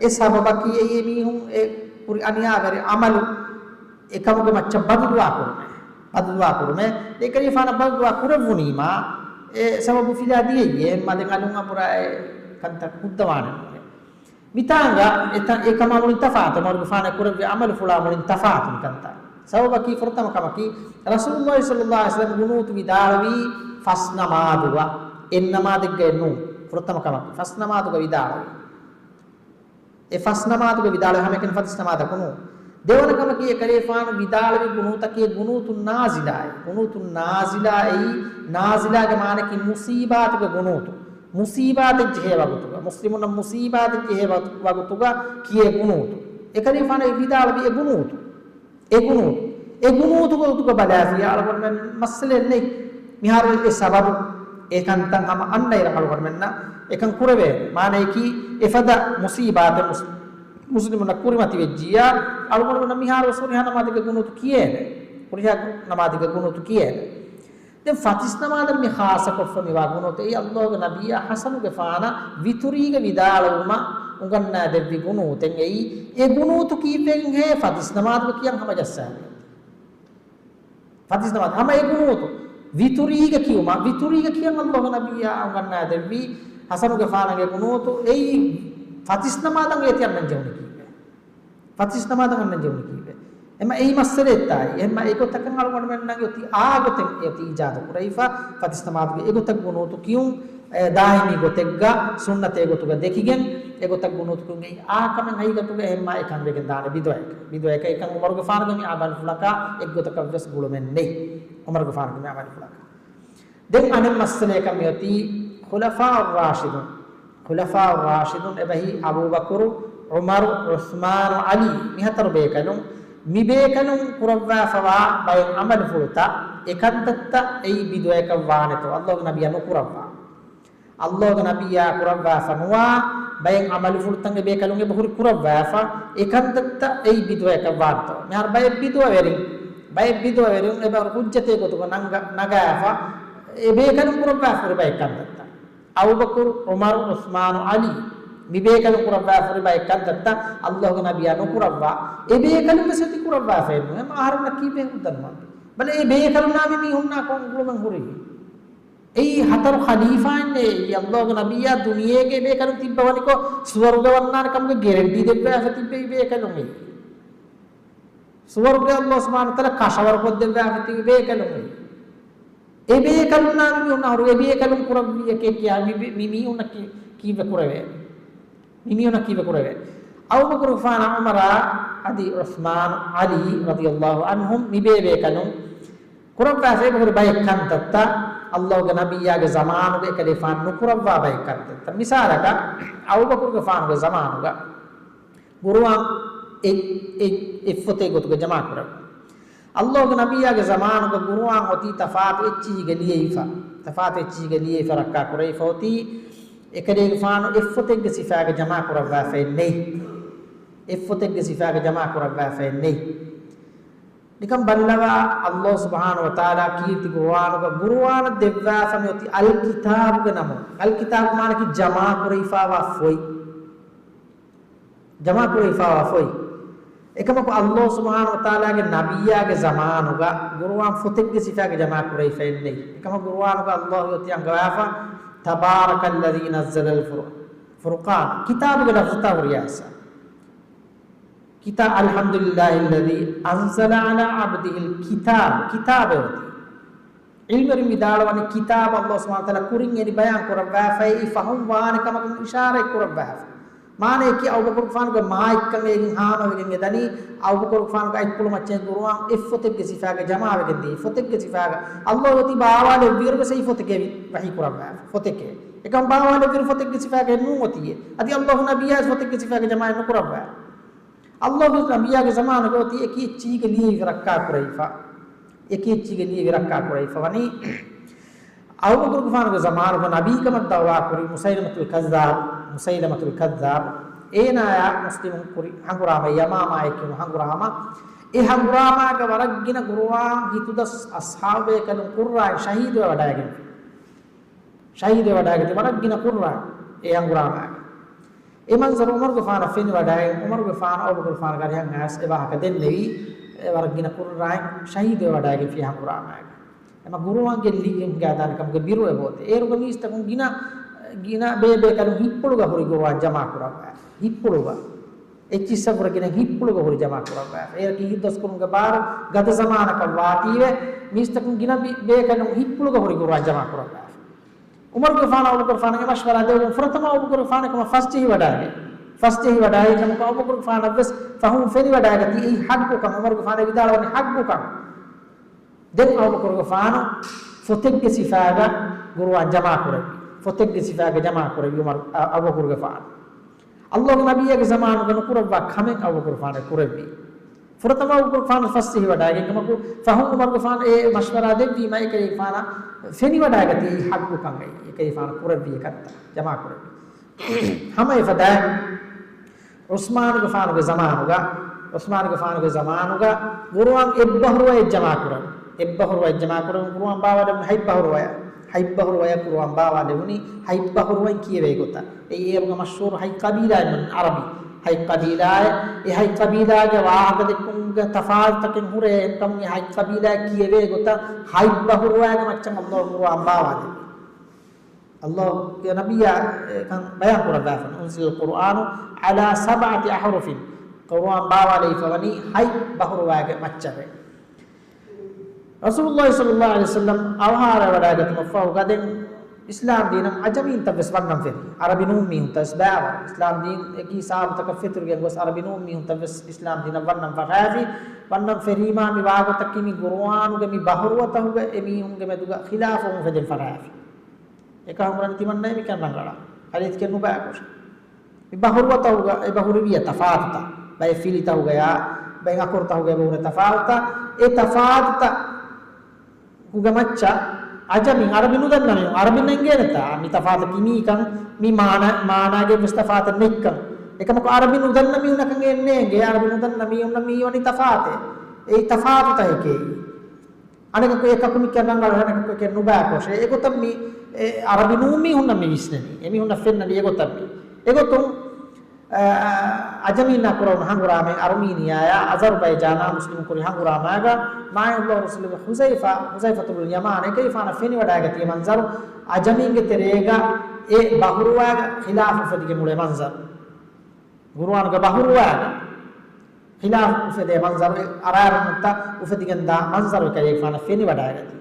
އެ ސަބަބަކީ އެއީ މީހުން އެ ކުރި އަނިޔާވެރި އަމަލު އެކަމުގެ މައްޗަށް ބަދުލުވާ ކުރުމެއް. ބަދުލުވާ ކުރުމެއް. އެކަލޭގެފާނަށް ބަދުލުވާ ކުރެއްވުނީމާ، އެ ސަބަބު ފިލާ ދިޔައީ. އެހެންމާ ދެން އަލުން އަނބުރާ އެ ކަންތައް ހުއްދަވާނެ ނޫނޭ. މިތާނގަ އެތަ-، އެކަމާ މުޅިން ތަފާތު، ޢުމަރުގެފާނަށް ކުރެއްވި އަމަލުފުޅާ މުޅިން ތަފާތު މިކަންތައް. ސަބަބަކީ ފުރަތަމަ ކަމަކީ، ރަސޫލުﷲ ޞައްލަﷲ ޢަލައިހި ވަސައްލަމަ ގުނޫތު ވިދާޅުވީ ފަސް ނަމާދުގަ، އެއް ނަމާދެއްގައެއް ނޫން. ފުރަތަމަ ކަމަކީ، ފަސް ނަމާދުގަ ވިދާޅުވީ. އެ ފަސް ނަމާދުގަ ވިދާޅުވި ހަމައެކަނި ފަތިސް ނަމާދަކު ނޫން. ދެވަނަ ކަމަކީ، އެކަލޭފާނު ވިދާޅުވި ގުނޫތަކީ ގުނޫތު ނާޒިލާއޭ. ގުނޫތު ނާޒިލާ އެއީ، ނާޒިލާގެ މާނައަކީ މުޞީބާތުގެ ގުނޫތު. މުޞީބާތެއް ޖެހޭ ވަގުތުގަ، މުސްލިމުންނަށް މުޞީބާތެއް ޖެހޭ ވަގު-، ވަގުތުގަ ކިޔޭ ގުނޫތު. އެކަލޭފާނު އެ ވިދާޅުވި އެ ގުނޫތު. އެ ގުނޫ-، އެ ގުނޫތު ގޮތުގަ ބަލާފިޔާ އަޅުގަނޑުމެން މައްސަލައެއް ނެތް. މިހާރު އެ ސަބަބު، އެ ކަންތައް ހަމަ އަންނައިރަށް އަޅުގަނޑުމެންނަށް އެކަން ކުރެވޭނެ. މާނައަކީ، އެފަދަ މުސީބާތެއް މުސް-، މުސްލިމުންނަށް ކުރިމަތިވެއްޖިއްޔާ، އަޅުގަނޑުމެންނަށް މިހާރު ވެސް ހުރިހާ ނަމާދެއްގަ ގުނޫތު ކިޔޭނެ. ހުރިހާ ނަމާދެއްގަ ގުނޫތު ކިޔޭނެ. ދެން ފަތިސް ނަމާދަށް މި ޚާއްޞަކޮށްފަ މިވާ ގުނޫތު އެއީ، އައްލާހުގެ ނަބިއްޔާ ޙަސަނުގެފާނަށް ވިތުރީގަ ވިދާޅުވުމަށް އުނގަންނާދެއްވި ގުނޫތެއް އެއީ. އެ ގުނޫތު ކީއްވެގެންހޭ ފަތިސް ނަމާދުގަ ކިޔަން ހަމަ ޖައްސާލި. ފަތިސް ނަމާދު ހަމަ އެ ގުނޫތު ވިތުރީގަ ކިޔުމަށް، ވިތުރީގަ ކިޔަން އައްލާހުގެ ނަބިއްޔާ އުނގަންނާދެއްވި ޙަސަނުގެފާނަށް އެ ގުނޫތު އެއީ. ފަތިސް ނަމާދަށް އޭތި އަންނަން ޖެހުނީ ކީއްވެ؟ ފަތިސް ނަމާދަށް އަންނަން ޖެހުނީ ކީއްވެ؟ އެމަ އެއީ މައްސަލައެއްތާއި. އެހެންމަ އެގޮތަކަށް އަޅުގަނޑުމެންނަށް އޮތީ އާ ގޮތެއް އެ އޮތީ އީޖާދު ކުރެވިފަ، ފަތިސް ނަމާދުގެ އެގޮތަށް ގުނޫތު ކިޔުން، އެ، ދާއިމީ ގޮތެއްގަ، ސުންނަތެއް ގޮތުގަ ދެކިގެން، އެގޮތަށް ގުނޫތު ކިޔުން އެއީ އާ ކަމެއް ހަގީގަތުގަ. އެހެންމަ އެކަން ވެގެން ދާނެ ބިދުޢައެއް. ބިދުޢައެކަށް އެކަން ޢުމަރުގެފާނުގެ މި އަމަލުފުޅަކާ އެއްގޮތަކަށް ވެސް ގުޅުމެއް ނެތް. ޢުމަރުގެފާނުގެ މި އަމަލުފުޅަކާ. ދެން އަނެއް މައްސަލައަކަށް މިއޮތީ ޚުލަފާއު ރާޝިދުން. ޚުލަފާއު ރާޝިދުން އެބަހީ އަބޫބަކުރު، ޢުމަރު، ޢުސްމާނު، ޢަލީ، މި ހަތަރު ބޭކަލުން. މި ބޭކަލުން ކުރައްވާފަވާ ބައެއް އަމަލުފުޅުތައް، އެކަންތައްތައް އެއީ ބިދުޢައެކަށް ވާނެތޯ، އައްލާހުގެ ނަބިއްޔާ ނުކުރައްވާ. އައްލާހުގެ ނަބިއްޔާ ކުރައްވާފަ ނުވާ ބައެއް އަމަލުފުޅުތައް އެ ބޭކަލުން އެބަހުރި ކުރައްވާފަ، އެކަންތައްތައް އެއީ ބިދުޢައެކަށް ވާނެތޯ. މިހާރު ބައެއް ބިދުޢަވެރިން، ބައެއް ބިދުޢަވެރިން އެބަހުރި ޙުއްޖަތެއް ގޮތުގަ ނަންގަ-، ނަގާފަ، އެ ބޭކަލުން ކުރައްވާފަ ހުރި ބައެއް ކަންތައްތައް. އަބޫބަކުރު، ޢުމަރު، ޢުސްމާނު، ޢަލީ، މި ބޭކަލުން ކުރައްވާފަ ހުރި ބައެއް ކަންތައްތައް އައްލާހުގެ ނަބިއްޔާ ނުކުރައްވާ. އެ ބޭކަލުން ވެސް އެތި ކުރައްވާފައެއް ނޫން. އެމަ އަހަރުންނަށް ކީއްވެ ހުއްދަނުވާން؟ ބަލަ އެ ބޭކަލުންނާ މި މީހުންނާ ކޮން ގުޅުމެއް ހުރީ؟ އެއީ ހަތަރު ޚަލީފާއިންނޭ، އެއީ އައްލާހުގެ ނަބިއްޔާ ދުނިޔޭގެ އެބޭކަލުން ތިއްބަވަނިކޮށް ސުވަރުގެ ވަންނާނެ ކަމުގެ ގެރެންޓީ ދެއްވާފަ ތިއްބެވި ބޭކަލުން އެއީ. ސުވަރުގެ އައްލާހު ސުބްޙާނަހޫ ވަތަޢާލާ ކަށަވަރުކޮށްދެއްވާފަ ތިބި ބޭކަލުން އެއީ. އެ ބޭކަލުންނާ މި މީހުންނަށް ހުރި، އެ ބޭކަލުން ކުރެއްވި އެކޭ ކިޔާ މި ބޭ-، މި މީހުންނަށް ކި-، ކީއްވެ ކުރެވޭ؟ މި މީހުންނަށް ކީއްވެ ކުރެވޭ؟ އަބޫބަކުރު ގަފާރާ، ޢުމަރާ، އަދި ޢުސްމާނު، ޢަލީ ރަޟިޔަﷲ ޢަންހުމް މި ބޭ ބޭކަލުން ކުރައްވާފަ އެބަހުރި ބައެއް ކަންތައްތައް، އައްލާހުގެ ނަބިއްޔާގެ ޒަމާނުގަ އެކަލޭފާނު ނުކުރައްވާ ބައެއް ކަންތައްތައް. މިސާލަކަށް، އަބޫބަކުރުގެފާނުގެ ޒަމާނުގަ ޤުރުއާން އެ-، އެ-، އެއްފޮތެއް ގޮތުގަ ޖަމާކުރެވުނު. އައްލާހުގެ ނަބިއްޔާގެ ޒަމާނުގަ ޤުރުއާން އޮތީ ތަފާތު އެއްޗިހިގަ ލިޔެވިފަ، ތަފާތު އެއްޗިހިގަ ލިޔެވިފަ ރައްކާކުރެވިފަ އޮތީ، އެކަލޭގެފާނު އެއްފޮތެއްގެ ސިފާގަ ޖަމާކުރައްވާފައެއް ނެތް. އެއްފޮތެއްގެ ސިފާގަ ޖަމާކުރައްވާފައެއް ނެތް. ނިކަން ބައްލަވާ، އައްލާހު ސުބްޙާނަހޫ ވަތަޢާލާ ކީރިތި ޤުރުއާނުގަ، ޤުރުއާނަށް ދެއްވާފަ މިއޮތީ އަލްކިތާބުގެ ނަމުން. އަލްކިތާބު މާނައަކީ ޖަމާކުރެވިފާވާ ފޮތް. ޖަމާކުރެވިފާވާ ފޮތް. އެކަމަކު އައްލާހު ސުބްޙާނަހޫ ވަތަޢާލާގެ ނަބިއްޔާގެ ޒަމާނުގަ ޤުރުއާން ފޮތެއްގެ ސިފާގަ ޖަމާކުރެވިފައެއް ނެތް. އެކަމަކު ޤުރުއާނުގަ އައްލާހު އޮތީ އަންގަވާފަ، تبارك الذي نزل الفر-، فرقان. ކިތާބުގެ ލަފްޒުތައް ހުރިޔާސް. ކިތާ-، الحمد لله الذي أنزل على عبده الكتاب. ކިތާބެއް އޮތީ. ޢިލްމުވެރިން ވިދާޅުވަނީ ކިތާބަށް ﷲ ސުބްޙާނަހޫ ވަތަޢާލާ ކުރިން އެނި ބަޔާން ކުރައްވާފައި ފަހުމް ވާނެ ކަމަކުން އިޝާރަތް ކުރައްވާފަ. މާނައަކީ އަބޫބަކުރުގެފާނުގެ މާތްކަން އޭގެން ހާމަވެގެން އެ ދަނީ، އަބޫބަކުރުގެފާނުގެ އަތްޕުޅު މައްޗަށް ގުރުއާން އެއް ފޮތެއްގެ ސިފާގަ ޖަމާވެގެން ދިޔައީ. ފޮތެއްގެ ސިފާގަ ﷲ އޮތީ ބާވާލެއްވިއިރުވެސް އެއީ ފޮތެކޭ ވި-، ވަޙީ ކުރައްވާފަ. ފޮތެކޭ. އެކަމަކު ބާވާލެއްވިއިރު ފޮތެއްގެ ސިފާގައެއް ނޫން އޮތީ. އަދި ﷲ ނަބިއްޔާވެސް ފޮތެއްގެ ސިފާގަ ޖަމާއެއް ނުކުރައްވާ. ﷲ ގެ ނަބިއްޔާގެ ޒަމާނުގަ އޮތީ އެކި އެއްޗިހިގެ ލިޔެވި ރައްކާ ކުރެވިފަ. އެކި އެއްޗިހިގެ ލިޔެވި ރައްކާ ކުރެވިފަ ވަނީ. އަބޫބަކުރުގެފާނުގެ ޒަމާނުގަ ނަބީކަމަށް ދަޢުވާ ކުރި މުސައިލަމަތުލް ކައްޒާބު، މުސައިލަމަތުލް ކައްޒާބު، އޭނާޔާ މުސްލިމުން ކުރި ހަނގުރާމަ، ޔަމާމާއޭ ކިޔުނު ހަނގުރާމަ. އެ ހަނގުރާމާގަ ވަރަށް ގިނަ ގުރުއާން ހިތުދަސް އަޞްޙާބޭކަލުން ޤުއްރާއިން ޝަހީދުވެވަޑައިގެންފި. ޝަހީދުވެވަޑައިގަތީ ވަރަށް ގިނަ ޤުއްރާ އެ ހަނގުރާމާގަ. އެ މަންޒަރު ޢުމަރުގެފާނަށް ފެނިވަޑައި، ޢުމަރުގެފާނު އަބޫބަކުރުގެފާނުގެ އަރިހަށް އައިސް އެ ވާހަކަ ދެންނެވީ، އެ ވަރަށް ގިނަ ޤުއްރާއިން ޝަހީދުވެވަޑައިގެންފި ހަނގުރާމާގަ. އެމަ ގުރުއާން ގެއްލިގެން ހިނގާދާނެ ކަމުގެ ބިރު އެބައޮތޭ. އޭރުގަ މީސްތަކުން ގިނަ، ގިނަ ބޭބޭކަލުން ހިތްޕުޅުގަ ހުރި ގުރުއާން ޖަމާކުރައްވާ. ހިތްޕުޅުގަ. އެއްޗިއްސަށްވުރެ ގިނަ ހިތްޕުޅުގަ ހުރި ޖަމާކުރައްވާފަ. އޭރަކީ ހިތްދަސްކުރުމުގެ ބާރު ގަދަ ޒަމާނަކަށް ވާތީވެ، މީސްތަކުން ގިނަ ބި-، ބޭކަލުން ހިތްޕުޅުގަ ހުރި ގުރުއާން ޖަމާކުރައްވާފަ. ޢުމަރުގެފާނު އަބޫބަކުރުގެފާނަށް އެ މަޝްވަރާ ދެއްވުން ފުރަތަމަ އަބޫބަކުރުގެފާނަށް ކަމަށް ފަސްޖެހިވަޑައިގެން، ފަސްޖެހިވަޑައިގެން ކަމަކު އަބޫބަކުރުގެފާނަށްވެސް ފަހުން ފެނިވަޑައިގަތީ އެއީ ޙައްޤުކަން، ޢުމަރުގެފާނު ވިދާޅުވަނީ ޙައްޤުކަން. ދެން އަބޫބަކުރުގެފާނު ފޮތެއްގެ ސިފާގަ ގުރުއާން ޖަމާކުރެއްވި. ފޮތެއްގެ ސިފާގަ ޖަމާކުރެއްވި ޢުމަރު، އަ، އަބޫބަކުރުގެފާނު. ﷲ ގެ ނަބިއްޔާގެ ޒަމާނުގަ ނުކުރައްވާ ކަމެއް އަބޫބަކުރުގެފާނު ކުރެއްވި. ފުރަތަމަ އަބޫބަކުރުގެފާނު ފަސްޖެހިވަޑައިގެން ކަމަކު، ފަހުން ޢުމަރުގެފާނު އެ މަޝްވަރާ ދެއްވީމަ، އެކަލޭގެފާނަށް ފެނިވަޑައިގަތީ އެއީ ޙައްޤުކަން އެއީ. އެކަލޭގެފާނު ކުރެއްވި އެކަންތައް ޖަމާކުރެއްވި. ހަމަ އެފަދައިން ޢުސްމާނުގެފާނުގެ ޒަމާނުގަ، ޢުސްމާނުގެފާނުގެ ޒަމާނުގަ ގުރުއާން އެއްބަހުރުވައެއް ޖަމާކުރަން. އެއްބަހުރުވައެއް ޖަމާކުރަން، ގުރުއާން ބާވާލެވުނީ ހަތްބަހުރުވަޔަށް. ހަތްބަހުރުވަޔަށް ގުރުއާން ބާވާލެވުނީ ހަތްބަހުރުވައިން ކިޔެވޭ ގޮތަށް. އެއީ އޭރުގަ މަޝްހޫރު ހަތް ޤަބީލާއިން ވަން ޢަރަބި. ހަތް ޤަބީލާއެއް، އެ ހަތް ޤަބީލާގެ ވާހަކަދެއްކުމުގެ ތަފާތުތަކެއް ހުރޭ އެކަމުން އެ ހަތް ޤަބީލާއަށް ކިޔެވޭ ގޮތަށް ހަތްބަހުރުވައިގެ މައްޗަށް ﷲ ގުރުއާން ބާވާލެވި. ﷲ ގެ ނަބިއްޔާ އެކަން ބަޔާން ކުރައްވާފަ، أنزل القرآن على سبعة أحرف، ޤުރުއާން ބާވާލެވިފަ ވަނީ ހަތް ބަހުރުވައިގެ މައްޗަށް. ރަސޫލުﷲ ޞައްލަﷲ ޢަލައިހި ވަސައްލަމް އަވަހާރަވެވަޑައިގަތުމަށްފަހު ގަދައިން އިސްލާމް ދީނަށް ޢަޖަމީންތައްވެސް ވަންނަން ފެށި. ޢަރަބި ނޫން މީހުންތައްވެސް ބައިވަރު އިސްލާމް ދީން އެކި ސަބަބުތަކަށް ފެތުރިގެން ގޮސް ޢަރަބި ނޫން މީހުންތައްވެސް އިސްލާމް ދީނަށް ވަންނަން ފަށާފި. ވަންނަން ފެށީމާ މި ވާގޮތަކީ މި ޤުރުއާނުގެ މި ބަހުރުވަތަހުގަ އެމީހުންގެ މެދުގަ ޚިލާފު އުފެދެން ފަށާފި. އެކަހަލަ ތިމަންނައި މިކަން ރަނގަޅަށް ހަދީސް ކެއް ނުބައިކޮށް. މި ބަހުރުވަތަހުގަ އެބަ ހުރެވިޔާ ތަފާތުތައް، ބައެއް ފިލިތަހުގަޔާ ބައެއް އަކުރުތަހުގަ އެބަ ހުރެ ތަފާތުތައް، އެ ތަފާތުތައް ކުގެ މައްޗަށް ޢަޖަމީން، ޢަރަބި ނުދަންނަ މީހުން، ޢަރަބިންނަށް އެނގޭނެތާ މި ތަފާތަކީ މީކަން، މި މާނަ، މާނާގެ ވެސް ތަފާތެއް ނެތްކަން. އެކަމަކު ޢަރަބި ނުދަންނަ މީހުންނަކަށް އެންނޭނގެ، ޢަރަބި ނުދަންނަ މީހުންނަށް މީ ވަނީ ތަފާތެއް. އެއީ ތަފާތުތަކެކޭ. އަނެކަކު އެކަކު މިކަން ރަނގަޅު، އަނެކަކު އެކެއް ނުބައިކޮށޭ. އެގޮތަށް މި، އެ، ޢަރަބި ނޫން މީހުންނަށް މި ވިސްނެނީ. އެމީހުންނަށް ފެންނަނީ އެގޮތަށް މި. އެގޮތުން، އަ، އަޖަމީންނާ ކުރެވުނު ހަނގުރާމައިން އަރުމީނިއާއާ އަޒަރުބައިޖާނާ މުސްލިމު ކުރި ހަނގުރާމާގަ މާތް ﷲ ރަސޫލު ޙުޒައިފާ، ޙުޒައިފަތު ބުނު ޔަމާން އެކަލޭގެފާނަށް ފެނިވަޑައިގަތީ މަންޒަރު، އަޖަމީންގެ ތެރޭގަ އެ ބަހުރުވާގަ ޚިލާފު އުފެދިގެން އުޅޭ މަންޒަރު. ޤުރުއާނުގެ ބަހުރުވާގަ ޚިލާފު އުފެދޭ މަންޒަރު، އަރާރުންތައް އުފެދިގެންދާ މަންޒަރު އެކަލޭގެފާނަށް ފެނިވަޑައިގަތީ.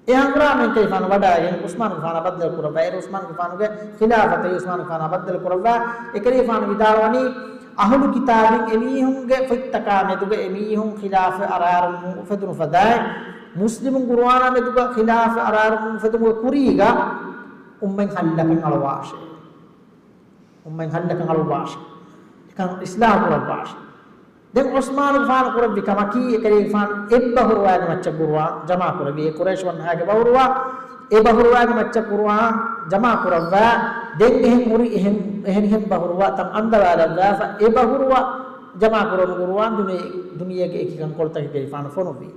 އެ ހަނގުރާމައިން އެކަލޭގެފާނު ވަޑައިގެން ޢުސްމާނުގެފާނާ ބައްދަލު ކުރައްވާ. އޭރު ޢުސްމާނުގެފާނުގެ ޚިލާފަތަށް ޢުސްމާނުގެފާނާ ބައްދަލު ކުރައްވާ. އެކަލޭގެފާނު ވިދާޅުވަނީ، އަހުލު ކިތާބިން އެމީހުންގެ ފޮތްތަކާ މެދުގަ އެމީހުން ޚިލާފަށް އަރާރުން އުފެދުނު ފަދައިން، މުސްލިމުން ޤުރުއާނާ މެދުގަ ޚިލާފަށް އަރާރުން އުފެދުމުގެ ކުރީގަ އުއްމަތް ހައްލަކަށް އަޅުވާށޭ. އުއްމަތް ހައްލަކަށް އަޅުއްވާށޭ. އެކަން އިޞްލާޙު ކުރައްވާށޭ. ދެން ޢުސްމާނުގެފާނު ކުރެއްވި ކަމަކީ، އެކަލޭގެފާނު އެއްބަހުރުވާގެ މައްޗަށް ޤުރުއާން ޖަމާކުރެއްވި. އެ ޤުރައިޝް ވަންހާގެ ބަހުރުވާ، އެ ބަހުރުވާގެ މައްޗަށް ޤުރުއާން ޖަމާކުރައްވާ. ދެން އެހެން ހުރި އެހެން، އެހެނިހެން ބަހުރުވާތައް އަންދަވާލައްވާފަ، އެ ބަހުރުވާ ޖަމާކުރެވުނު ޤުރުއާން ދުނިޔެ، ދުނިޔޭގެ އެކިކަން ކޮޅުތަކެއް އެކަލޭގެފާނު ފޮނުއްވި.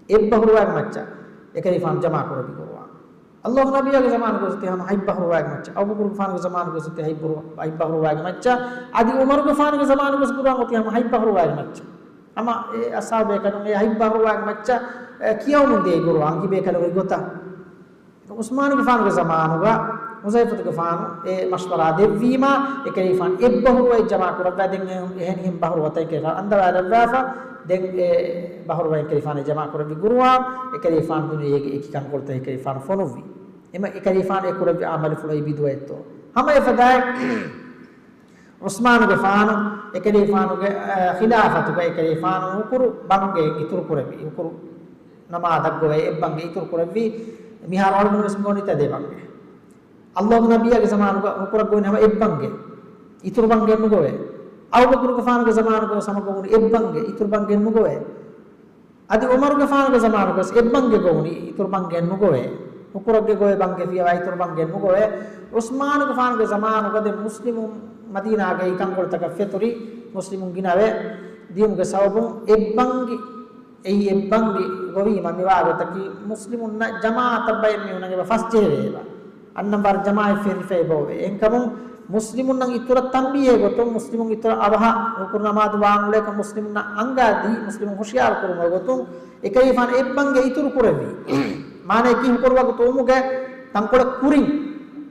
އެއްބަހުރުވާގެ މައްޗަށް އެކަލޭގެފާނު ޖަމާކުރެއްވި ޤުރުއާން. ﷲ ގެ ނަބިއްޔާގެ ޒަމާނުގަ އޮތީ ހަމަ ހަތްބަހުރުވާގެ މައްޗަށް، އަބޫބަކުރުގެފާނުގެ ޒަމާނުގަ އޮތީ ހަތްބަހުރު-، ހަތްބަހުރުވާގެ މައްޗަށް، އަދި ޢުމަރުގެފާނުގެ ޒަމާނުގަ ޤުރުއާން އޮތީ ހަމަ ހަތްބަހުރުވާގެ މައްޗަށް. ހަމަ އެ އަޞްޙާބުބޭކަލުން އެ ހަތްބަހުރުވާގެ މައްޗަށް، އެ، ކިޔަވަމުން ދިޔައީ ޤުރުއާން ތިބޭކަލުން އެ ގޮތަށް. ޢުސްމާނުގެފާނުގެ ޒަމާނުގަ ހުޒައިފަތުގެފާނު އެ މަޝްވަރާ ދެއްވީމާ، އެކަލޭފާނު އެއްބަހުރުވައެއް ޖަމާ ކުރައްވާ. ދެން އެ-، އެހެނިހެން ބަހުރުވަތަކެއް އަންދަވާލައްވާފަ. ދެން އެ ބަހުރުވައެއް ކަލޭފާނު ޖަމާ ކުރެއްވި ގުރުއާން، އެކަލޭފާނު ދިނު އޭގެ އެކި ކަންކޮޅުތައް އެކަލޭފާނު ފޮނުއްވި. އެމަ އެކަލޭފާނު އެ ކުރެއްވި އަމަލުފުޅު އެ ބިދުވައެއްތޯ؟ ހަމަ އެފަދައިން ޢުސްމާނުގެފާނު އެކަލޭފާނުގެ، އަ، ޚިލާފަތުގަ އެކަލޭފާނު ހުކުރު ބަންގެ އިތުރު ކުރެއްވި، ހުކުރު ނަމާދަށް ގޮވައި އެއްބަންގެ އިތުރު ކުރެއްވި. މިހާރު އަޅުގަނޑު ވެސް މި ގޮވަނީ ތަދެއް ބަންގެ. އައްލާހު ނަބިއްޔާގެ ޒަމާނުގަ ހުކުރަށް ގޮވަނީ ހަމަ އެއްބަންގެ. އިތުރު ބަންގެއެއް ނުގޮވޭ. އަބޫބަކުރުގެފާނުގެ ޒަމާނުގަ ވެސް ހަމަ ގޮވަނީ އެއްބަންގެ، އިތުރު ބަންގެއެއް ނުގޮވޭ. އަދި ޢުމަރުގެފާނުގެ ޒަމާނުގަސް އެއްބަންގެ ގޮވުނީ، އިތުރު ބަންގެއެއް ނުގޮވޭ. ހުކުރެއްގެ ގޮވޭ ބަންގެ ފިޔަވާ އިތުރު ބަންގެއެއް ނުގޮވޭ. ޢުސްމާނުގެފާނުގެ ޒަމާނުގަ ދެން މުސްލިމުން މަދީނާގައި ކަންކޮޅުތަކަށް ފެތުރި، މުސްލިމުން ގިނަވެ ދިޔުމުގެ ސަބަބުން އެއްބަންގި، އެއީ އެއްބަންގި ގޮވީމަ މިވާ ގޮތަކީ މުސްލިމުންނަށް ޖަމާޢަތަށް ބައެއް މީހުންނަށް އެބަ ފަސްޖެހެވޭ އެބަ. އަންނަން ވަރަށް ޖަމާޢަތް ފެރިފައި އެބަ އޮވޭ. އެހެންކަމުން މުސްލިމުންނަށް އިތުރަށް ތަންބީހެއް ގޮތުން، މުސްލިމުން އިތުރަށް އަވަހަށް ހުކުރު ނަމާދު ވާން އުޅޭކަން މުސްލިމުންނަށް އަންގާދީ، މުސްލިމުން ހުޝިޔާރު ކުރުމުގެ ގޮތުން އެކަލޭފާނު އެއްބަންގެ އިތުރު ކުރެއްވީ. މާނައަކީ ހުކުރު ވަގުތު އުމުގެ ތަންކޮޅެއް ކުރިން،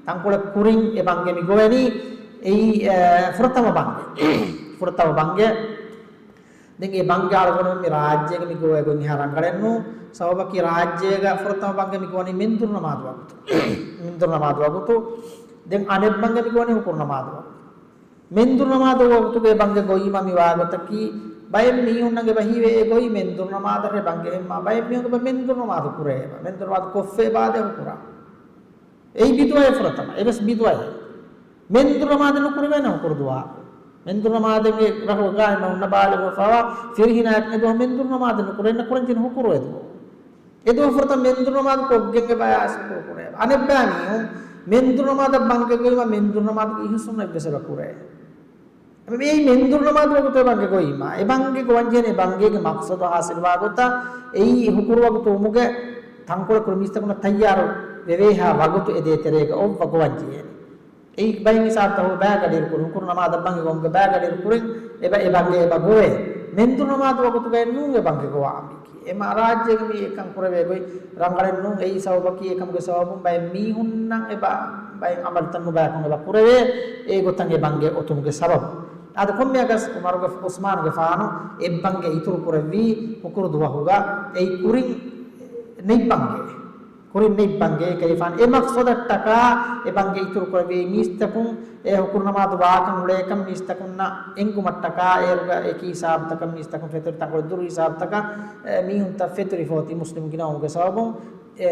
ތަންކޮޅެއް ކުރިން އެ ބަންގެ މި ގޮވެނީ. އެއީ، އެ، ފުރަތަމަ ބަންގެ. ފުރަތަމަ ބަންގެ. ދެން އެ ބަންގެ އަޅުގަނޑު މި ރާއްޖޭގަ މި ގޮވޭ ގޮތް އެހާ ރަނގަޅެއް ނޫން. ސަބަބަކީ ރާއްޖޭގަ ފުރަތަމަ ބަންގެ މި ގޮވަނީ މެންދުރު ނަމާދު ވަގުތު. މެންދުރު ނަމާދު ވަގުތު. ދެން އަނެއް ބަންގެ މި ގޮވަނީ ހުކުރު ނަމާދު ވަގުތު. މެންދުރު ނަމާދު ވަގުތުގެ ބަންގެ ގޮވީމަ މި ވާގޮތަކީ، ބައެއް މީހުންނަށް އެބަ ހީވޭ އެ ގޮވީ މެންދުރު ނަމާދަށް ބަންގެ އެހެންމާ، ބައެއް މީހުން އެބަ މެންދުރު ނަމާދު ކުރޭ އެބަ. މެންދުރު ނަމާދު ކޮށްފައި ބާދެ ހުކުރާ. އެއީ ބިދުޢައެއް ފުރަތަމަ. އެވެސް ބިދުޢައެއް. މެންދުރު ނަމާދެއް ނުކުރެވޭނެ ހުކުރު ދުޢާ. މެންދުރު ނަމާދެއްގެ ރަހުގަ ގާއިމަށް ހުންނަ ބާލިޣު ވެފަވާ ފިރިހެނާއެކު އެދުވަހު މެންދުރު ނަމާދެއް ނުކުރޭ، ނުކުރަން ޖެހޭ ހުކުރު އެދުވަހު. އެދުވަހު ފުރަތަމަ މެންދުރު ނަމާދު ކޮށްގެން އެބަ އައިސް ހުކުރު ކުރޭ. އަނެއްބައި މީހުން މެންދުރު ނަމާދަށް ބަންގެ ގޮވީމަ މެންދުރު ނަމާދުގެ އިހުސުން އެއްވެސް އެބަ ކުރޭ. އެއީ މެންދުރު ނަމާދު ވަގުތު އެ ބަންގެ ގޮވީމާ، އެ ބަންގޭގެ މަޤްޞަދު ހާސިލްވާ ގޮތަށް، އެއީ ހުކުރު ވަގުތު ވުމުގެ ތަންކޮޅެއް ކުރި މީސްތަކުންނަށް ތައްޔާރު ވެވޭހާ ވަގުތު އެ ދޭތެރޭގަ އޮއްވަ ގޮވަން ޖެހޭނެ. އެއީ ބައެއް ހިސާބުތަކުގަ ބައިގަޑިއިރު ކުރިން، ހުކުރު ނަމާދަށް ބަންގެ ގޮވުމުގެ ބައިގަޑިއިރު ކުރިން އެބަ، އެ ބަންގެ އެބަ ގޮވޭ. މެންދުރު ނަމާދު ވަގުތުގައެއް ނޫން އެ ބަންގެ ގޮވާ އަނބިކީ. އެމަ ރާއްޖޭގެ މީ އެކަން ކުރެވޭ ގޮތް ރަނގަޅެއް ނޫން. އެއީ ސަބަބަކީ އެކަމުގެ ސަބަބުން ބައެއް މީހުންނަށް އެބަ، ބައެއް އަމަލުތައް ނުބަޔަކުން އެބަ ކުރެވޭ، އެ ގޮތަށް އެ ބަންގެ އޮތުމުގެ ސަބަބު. އާދެ، ކޮންމެއަކަސް ޢުމަރުގެ، ޢުސްމާނުގެފާނު އެއްބަންގެ އިތުރު ކުރެއްވީ ހުކުރު ދުވަހުގަ އެއީ ކުރިން ނެތް ބަންގެ. ކުރިން ނެތް ބަންގެ ކަލޭފާނު އެ މަޤްޞަދަށްޓަކާ އެ ބަންގެ އިތުރު ކުރެއްވީ މީސްތަކުން އެ ހުކުރު ނަމާދު ވާކަން އުޅޭކަން މީސްތަކުންނަށް އެނގުމަށްޓަކާ، އޭރުގަ އެކި ހިސާބުތަކަށް މީސްތަކުން ފެތުރި ތަންކޮޅެއް ދުރު ހިސާބުތަކަށް، އެ، މީހުންތައް ފެތުރި ފޯތި މުސްލިމް ގިނަވުމުގެ ސަބަބުން، އެ،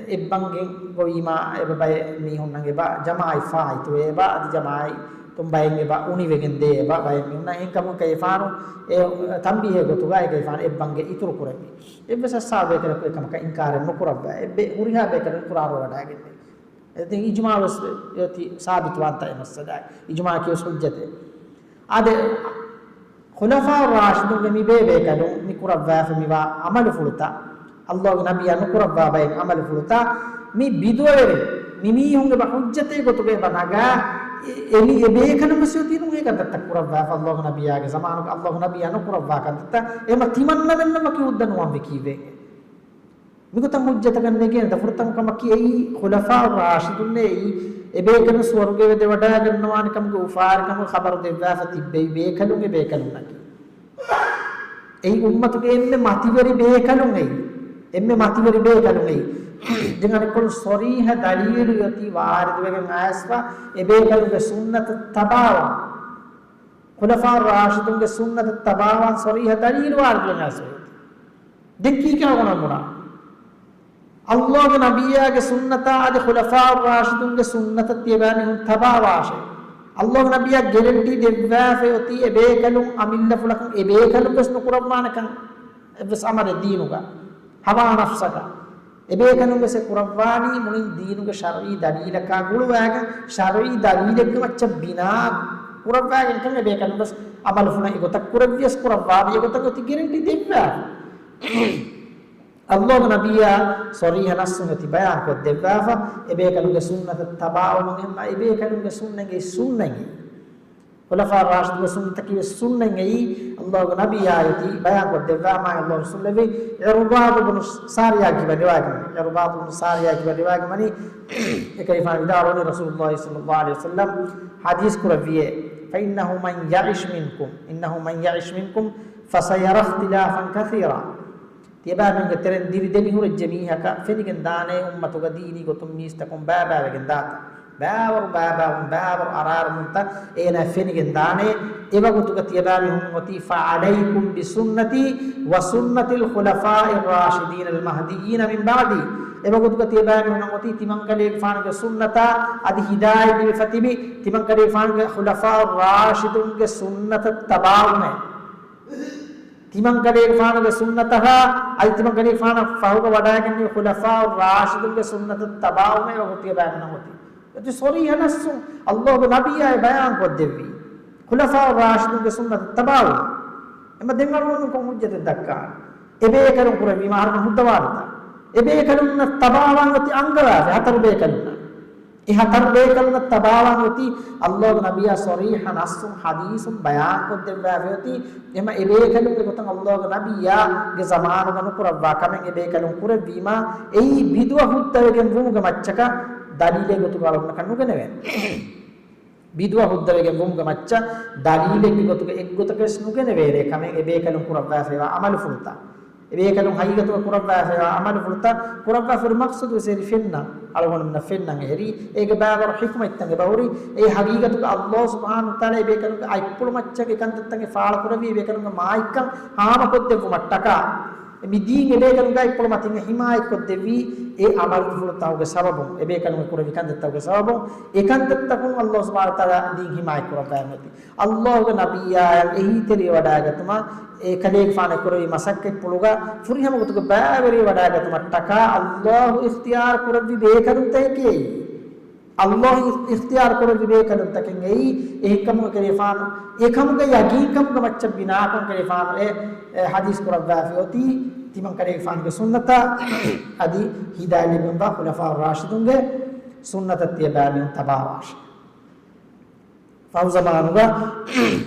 އެއްބަންގެ ގޮވީމާ އެބަ ބައެއް މީހުންނަށް އެބަ ޖަމާޢަތް ފާއިތުވޭ އެބަ، އަދި ޖަމާޢަތުން ބައެއް އެބަ އުނިވެގެން ދޭ އެބަ، ބައެއް މީހުންނަށް އެހެންކަމުން ކަލޭފާނު އެ ތަންބީހެއް ގޮތުގަ އެ ކަލޭފާނު އެއްބަންގެ އިތުރު ކުރެއްވި. އެއްވެސް އަޞްޙާބު ބޭކަލަކު އެކަމަކަށް އިންކާރެއް ނުކުރައްވާ. އެއްބެ-، ހުރިހާ ބޭކަލަކު އިޤްރާރު ވަޑައިގެންނެވި. އެ ދެން އިޖުމާޢު ވެސް އޮތީ ސާބިތުވާންތާ އެ މައްސަލާއި. އިޖުމާޢަކީ ވެސް ޙުއްޖަތެއް. އާދެ، ޚުލަފާއު ރާޝިދުންގެ މި ބޭބޭކަލުން މި ކުރައްވާފަ މިވާ އަމަލުފުޅުތައް، އައްލާހުގެ ނަބިއްޔާ ނުކުރައްވާ ބައެއް އަމަލުފުޅުތައް، މި ބިދުޢަވެރިން، މި މީހުން އެބަ ޙުއްޖަތެއް ގޮތުގަ އެބަ ނަގާ، އެ-، އެ-، އެ ބޭކަލުން ވެސް އޮތީ ނޫން އެ ކަންތައްތައް ކުރައްވާފަ، އައްލާހުގެ ނަބިއްޔާގެ ޒަމާނުގަ އައްލާހުގެ ނަބިއްޔާ ނުކުރައްވާ ކަންތައްތައް، އެމަ ތިމަންނަމެންނަށް ވަކި ހުއްދަ ނުވަންވީކީ ވެގެން. މިގޮތަށް ޙުއްޖަތަކަށް ނެގޭނެ ދަ ފުރަތަމަ ކަމަކީ އެއީ ޚުލަފާއު ރާޝިދުންނޭ އެއީ އެބޭކަލުން ސުވަރުގެ ވެދެ ވަޑައިގަންނަވާނެ ކަމުގެ އުފާވެރިކަމުގެ ޚަބަރު ދެއްވާފަ ތިއްބެވި ބޭކަލުން އެ ބޭކަލުންނަކީ. އެއީ އުއްމަތުގެ އެންމެ މަތިވެރި ބޭކަލުން އެއީ. އެންމެ މަތިވެރި ބޭކަލުން އެއީ. ދެން އަނެއްކޮޅުން ޞަރީޙަ ދަލީލު އޮތީ ވާރިދުވެގެން އައިސްފަ އެ ބޭކަލުންގެ ސުންނަތަށް ތަބާވާން. ޚުލަފާއު ރާޝިދުންގެ ސުންނަތަށް ތަބާވާން ޞަރީޙަ ދަލީލު ވާރިދުވެގެން އައިސްފަ. ދެން ކީކޭ އަޅުގަނޑު ބުނާ؟ އައްލާހުގެ ނަބިއްޔާގެ ސުންނަތާ އަދި ޚުލަފާއު ރާޝިދުންގެ ސުންނަތަށް ތިޔަބައިމީހުން ތަބާވާށޭ. އައްލާހުގެ ނަބިއްޔާ ގެރެންޓީ ދެއްވާފައި އޮތީ އެބޭކަލުން އަމިއްލަފުޅަކަށް އެބޭކަލުން ވެސް ނުކުރައްވާނެކަން އެއްވެސް އަމަލެއް ދީނުގަ. ހަވާ ނަފްސަކަށް. އެބޭކަލުން ވެސް އެ ކުރައްވާނީ މުޅިން ދީނުގެ ޝަރުޢީ ދަލީލަކާ ގުޅުވާގެން، ޝަރުޢީ ދަލީލެއްގެ މައްޗަށް ބިނާ ކުރައްވާގެންކަން އެބޭކަލުން ވެސް އަމަލުފުޅަށް އެގޮތަށް ކުރެއްވިޔަސް ކުރައްވާނީ އެގޮތަށް އޮތީ ގެރެންޓީ ދެއްވާފަ. އައްލާހުގެ ނަބިއްޔާ ޞަރީޙަ ނައްޞުން އޮތީ ބަޔާންކޮށްދެއްވާފަ، އެބޭކަލުންގެ ސުންނަތަށް ތަބާވުމުން އެހެންމާ އެބޭކަލުންގެ ސުންނަތް އެއީ ސުންނަތް. ޚުލަފާ ރާޝިދުންގެ ސުންނަތަކީ ވެސް ސުންނަތް އެއީ، އަލްލާހުގެ ނަބިއްޔާ އޮތީ ބަޔާން ކޮށްދެއްވާ، މާތް އަލްލާހު ރަސޫލު އެއީ. ޢިރުބާޟު ބުނު ސާރިޔާ ކިބަ ރިވާޔަތް، ޢިރުބާޟު ބުނު ސާރިޔާ ކިބަ ރިވާޔަތް ވަނީ، އެކަލޭގެފާނު ވިދާޅުވަނީ، ރަސޫލުއްލާހި ޞައްލައްލާހު ޢަލައިހި ވަސައްލަމް ޙަދީޘް ކުރެއްވިއޭ، فإنه من يعش منكم، إنه من يعش منكم فسيرى اختلافا كثيرا. ތިޔަބައިމީހުންގެ ތެރެއިން ދިރި ދެމިހުރެއްޖެ މީހަކަށް ފެނިގެން ދާނެ އުއްމަތުގަ ދީނީ ގޮތުން މީސްތަކުން ބައިބައިވެގެން ދާތަން. ބައިވަރު ބައިބައިވުން، ބައިވަރު އަރާރަމުންތައް އޭނާ ފެނިގެން ދާނެ. އެވަގުތުގަ ތިޔަބައިމީހުން އޮތީ، فعليكم بسنتي وسنة الخلفاء الراشدين المهديين من بعدي. އެވަގުތުގަ ތިޔަބައިމީހުން އޮތީ ތިމަންކަލޭގެފާނުގެ ސުންނަތާ އަދި ހިދާޔަތް ލިބިފަ ތިބި ތިމަންކަލޭގެފާނުގެ ޚުލަފާއު ރާޝިދުންގެ ސުންނަތަށް ތަބާވުމޭ. ތިމަންކަލޭގެފާނުގެ ސުންނަތަށާ އަދި ތިމަންކަލޭގެފާނަށް ފަހުގަ ވަޑައިގެންނެވި ޚުލަފާއު ރާޝިދުންގެ ސުންނަތަށް ތަބާވުމޭ އެވަގުތު ތިޔަބައިމީހުން އޮތީ. އޮތީ ޞަރީޙަ ނައްޞުން އަލްލާހުގެ ނަބިއްޔާ އެ ބަޔާން ކޮށްދެއްވީ. ޚުލަފާއު ރާޝިދުންގެ ސުންނަތަށް ތަބާވުން. އެމަ ދެން އަޅުގަނޑު ކޮން ޙުއްޖަތެއް ދައްކާނެ؟ އެބޭކަލުން ކުރެއްވީމަ އަހަރުމެން ހުއްދަވާނެތަ؟ އެބޭކަލުންނަށް ތަބާވާން އޮތީ އަންގަވާފަ ހަތަރު ބޭކަލުންނަށް. އެ ހަތަރު ބޭކަލުންނަށް ތަބާވާން އޮތީ އަލްލާހުގެ ނަބިއްޔާ ޞަރީޙަ ނައްޞުން ޙަދީޘުން ބަޔާން ކޮށްދެއްވާފަ އޮތީ. އެމަ އެބޭކަލުންގެ ގޮތަށް އަލްލާހުގެ ނަބިއްޔާގެ ޒަމާނުގަ ނުކުރައްވާ ކަމެއް އެބޭކަލުން ކުރެއްވީމަ، އެއީ ބިދުޢަ ހުއްދަވެގެން ވުމުގެ މައްޗަކަށް ދަލީލެއް ގޮތުގަ އަޅުގަނޑަކަށް ނުގެނެވޭނެ. ބިދުޢަ ހުއްދަވެގެން ވުމުގެ މައްޗަށް ދަލީލެއްގެ ގޮތުގަ އެއްގޮތަކަށް ވެސް ނުގެނެވޭނެ ކަމެއް އެބޭކަލުން ކުރައްވާފައިވާ އަމަލުފުޅުތައް. އެބޭކަލުން ހަގީގަތުގަ ކުރައްވާފައިވާ އަމަލުފުޅުތައް ކުރައްވާފައި މަޤްޞަދު ވެސް އެރި ފެންނަން. އަޅުގަނޑުމެންނަށް ފެންނަން އެހެރީ. އޭގެ ބައިވަރު ޙިކުމަތްތައް އެބަހުރި. އެ ހަގީގަތުގަ އަލްލާހު ސުބްޙާނަހު ވަތަޢާލާ އެބޭކަލުންގެ އަތްޕުޅު މައްޗަށް އެކަންތައްތައް އެ ފާޅުކުރެއްވީ އެބޭކަލުންގެ މާތްކަން ހާމަކޮށްދެއްވުމަށްޓަކާ. މި ދީން އެބޭކަލުންގެ އަތްޕުޅު މަތިން ހިމާޔަތްކޮށްދެއްވީ އެ އަމަލުފުޅުތަކުގެ ސަބަބުން. އެބޭކަލުން ކުރެއްވި ކަންތައްތަކުގެ ސަބަބުން. އެކަންތައްތަކުން އަލްލާހު ސުބްޙާނަހު ވަތަޢާލާ ދީން ހިމާޔަތްކުރައްވައިގެން އޮތީ. އަލްލާހުގެ ނަބިއްޔާއަށް އެހީތެރިވެވަޑައިގަތުމަށް އެކަލޭގެފާނަށް ކުރެއްވި މަސައްކަތްޕުޅުގަ ފުރިހަމަ ގޮތުގަ ބައިވެރިވެވަޑައިގަތުމަށްޓަކާ އަލްލާހު އިޚްތިޔާރު ކުރެއްވި ބޭކަލުންތަކެކޭ. އަލްލާހު އިޚް-، އިޚްތިޔާރު ކުރެއްވި ބޭކަލުންތަކެއް އެއީ. އެހެންކަމުގަ ކަލޭގެފާނު، އެކަމުގެ ޔަގީންކަމުގެ މައްޗަށް ބިނާކޮށް ކަލޭގެފާނު އެ، އެ ޙަދީޘް ކުރައްވާފައި އޮތީ ތިމަން ކަލޭގެފާނުގެ ސުންނަތަށް އަދި ހިދާޔަތް ލިބިގެންވާ ޚުލަފާއު ރާޝިދުންގެ ސުންނަތަށް ތިޔަބައިމީހުން ތަބާވާށޭ. ފަހު ޒަމާނުގަ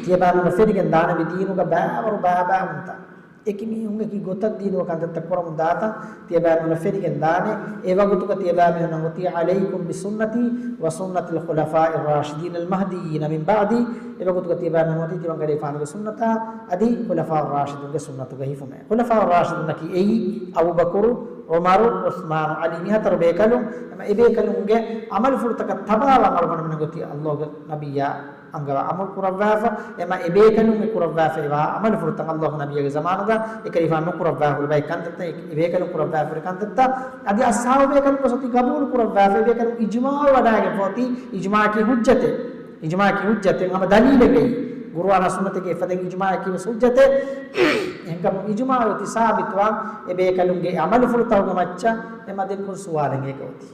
ތިޔަބައިމީހުން ފެނިގެން ދާނެ މި ދީނުގަ ބައިވަރު ބައިބައިވުންތައް. އެކި މީހުން އެކި ގޮތަށް ދީނުގަ ކަންތައްތައް ކުރަމުން ދާތަން ތިޔަބައިމީހުން ފެނިގެން ދާނެ. އެ ވަގުތުގަ ތިޔަބައިމީހުންނަށް އޮތީ عليكم بسنتي وسنة الخلفاء الراشدين المهديين من بعدي. އެ ވަގުތުގަ ތިޔަބައިމީހުން އޮތީ ތިމަން ކަލޭގެފާނުގެ ސުންނަތާ އަދި ޚުލަފާއު ރާޝިދުންގެ ސުންނަތުގަ ހިފުމޭ. ޚުލަފާއު ރާޝިދުންނަކީ އެއީ އަބޫބަކުރު، ޢުމަރު، ޢުސްމާނު، ޢަލީ މި ހަތަރު ބޭކަލުން. އެމަ އެ ބޭކަލުންގެ ޢަމަލުފުޅުތަކަށް ތަބާވާން އަޅުގަނޑުމެންނަށް އޮތީ އަލްލާހުގެ ނަބިއްޔާ އަންގަވާ އަމަލު ކުރައްވާފަ، އެމަ އެބޭކަލުން އެ ކުރައްވާފައިވާ އަމަލުފުޅުތައް އަލްލާހު ނަބިއްޔާގެ ޒަމާނުގަ އެކަލޭގެފާނު ނުކުރައްވާ ހުރި ބައެއް ކަންތައްތައް، އެ، އެބޭކަލުން ކުރައްވާ ހުރި ކަންތައްތައް، އަދި އަޞްޙާބު ބޭކަލުން ގޮސް އޮތީ ގަބޫލު ކުރައްވާފަ، އެބޭކަލުން އިޖުމާޢު ވަޑައިގެންފަ އޮތީ. އިޖުމާޢަކީ ޙުއްޖަތެއް. އިޖުމާޢަކީ ޙުއްޖަތެއް ހަމަ ދަލީލެއްގައި. ޤުރުއާނާ ސުންނަތެއްގެ އެފަދައިން އިޖުމާޢަކީ ވެސް ޙުއްޖަތެއް. އެހެންކަމުން އިޖުމާޢު އޮތީ ސާބިތުވާން އެބޭކަލުންގެ އަމަލުފުޅުތަކުގެ މައްޗަށް. އެމަ ދެން ކޮން ސުވާލެއް އޭގަ އޮތީ؟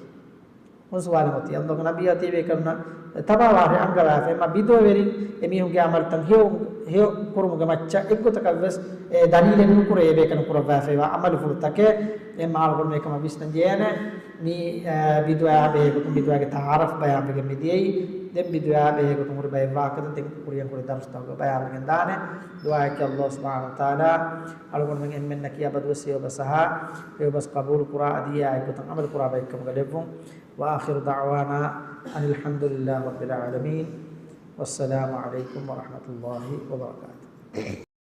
ކޮން ސުވާލެއް އޮތީ؟ އަލްލާހުގެ ނަބިއްޔާ އޮތީ އެބޭކަލުންނަށް ތަބާވާށޭ އަންގަވާފަ. އެމަ ބިދުޢަވެރިން އެމީހުންގެ އަމަލުތައް ހެޔޮ، ހެޔޮ ކުރުމުގެ މައްޗަށް އެއްގޮތަކަށް ވެސް އެ ދަލީލެއް ނުކުރޭ އެބޭކަލުން ކުރައްވާފައިވާ އަމަލުފުޅުތަކެއް. އެމަ އަޅުގަނޑު އެކަމަށް ވިސްނަން ޖެހޭނެ. މި، އަ، ބިދުޢާ ބެހޭގޮތުން ބިދުޢާގެ ތަޢާރަފް ބަޔާންވެގެން މިދިޔައީ. ދެން ބިދުޢާ ބެހޭގޮތުން ހުރި ބައެއް ވާހަކަތައް ދެން ކުރިއަށް ހުރި ދަރުސްތަކުގަ ބަޔާންވެގެން ދާނެ. ދުޢާއަކީ އަލްލާހު ސުބްޙާނަހު ވަތަޢާލާ އަޅުގަނޑުމެން އެންމެންނަކީ އަބަދުވެސް ހެޔޮބަސް އަހާ، ހެޔޮބަސް ޤަބޫލު ކުރާ އަދި އެއާ އެއްގޮތަށް ޢަމަލު ކުރާ ބައެއްކަމުގަ ލެއްވުން. وآخر دعوانا أن الحمد لله رب العالمين. والسلام عليكم ورحمة الله وبركاته.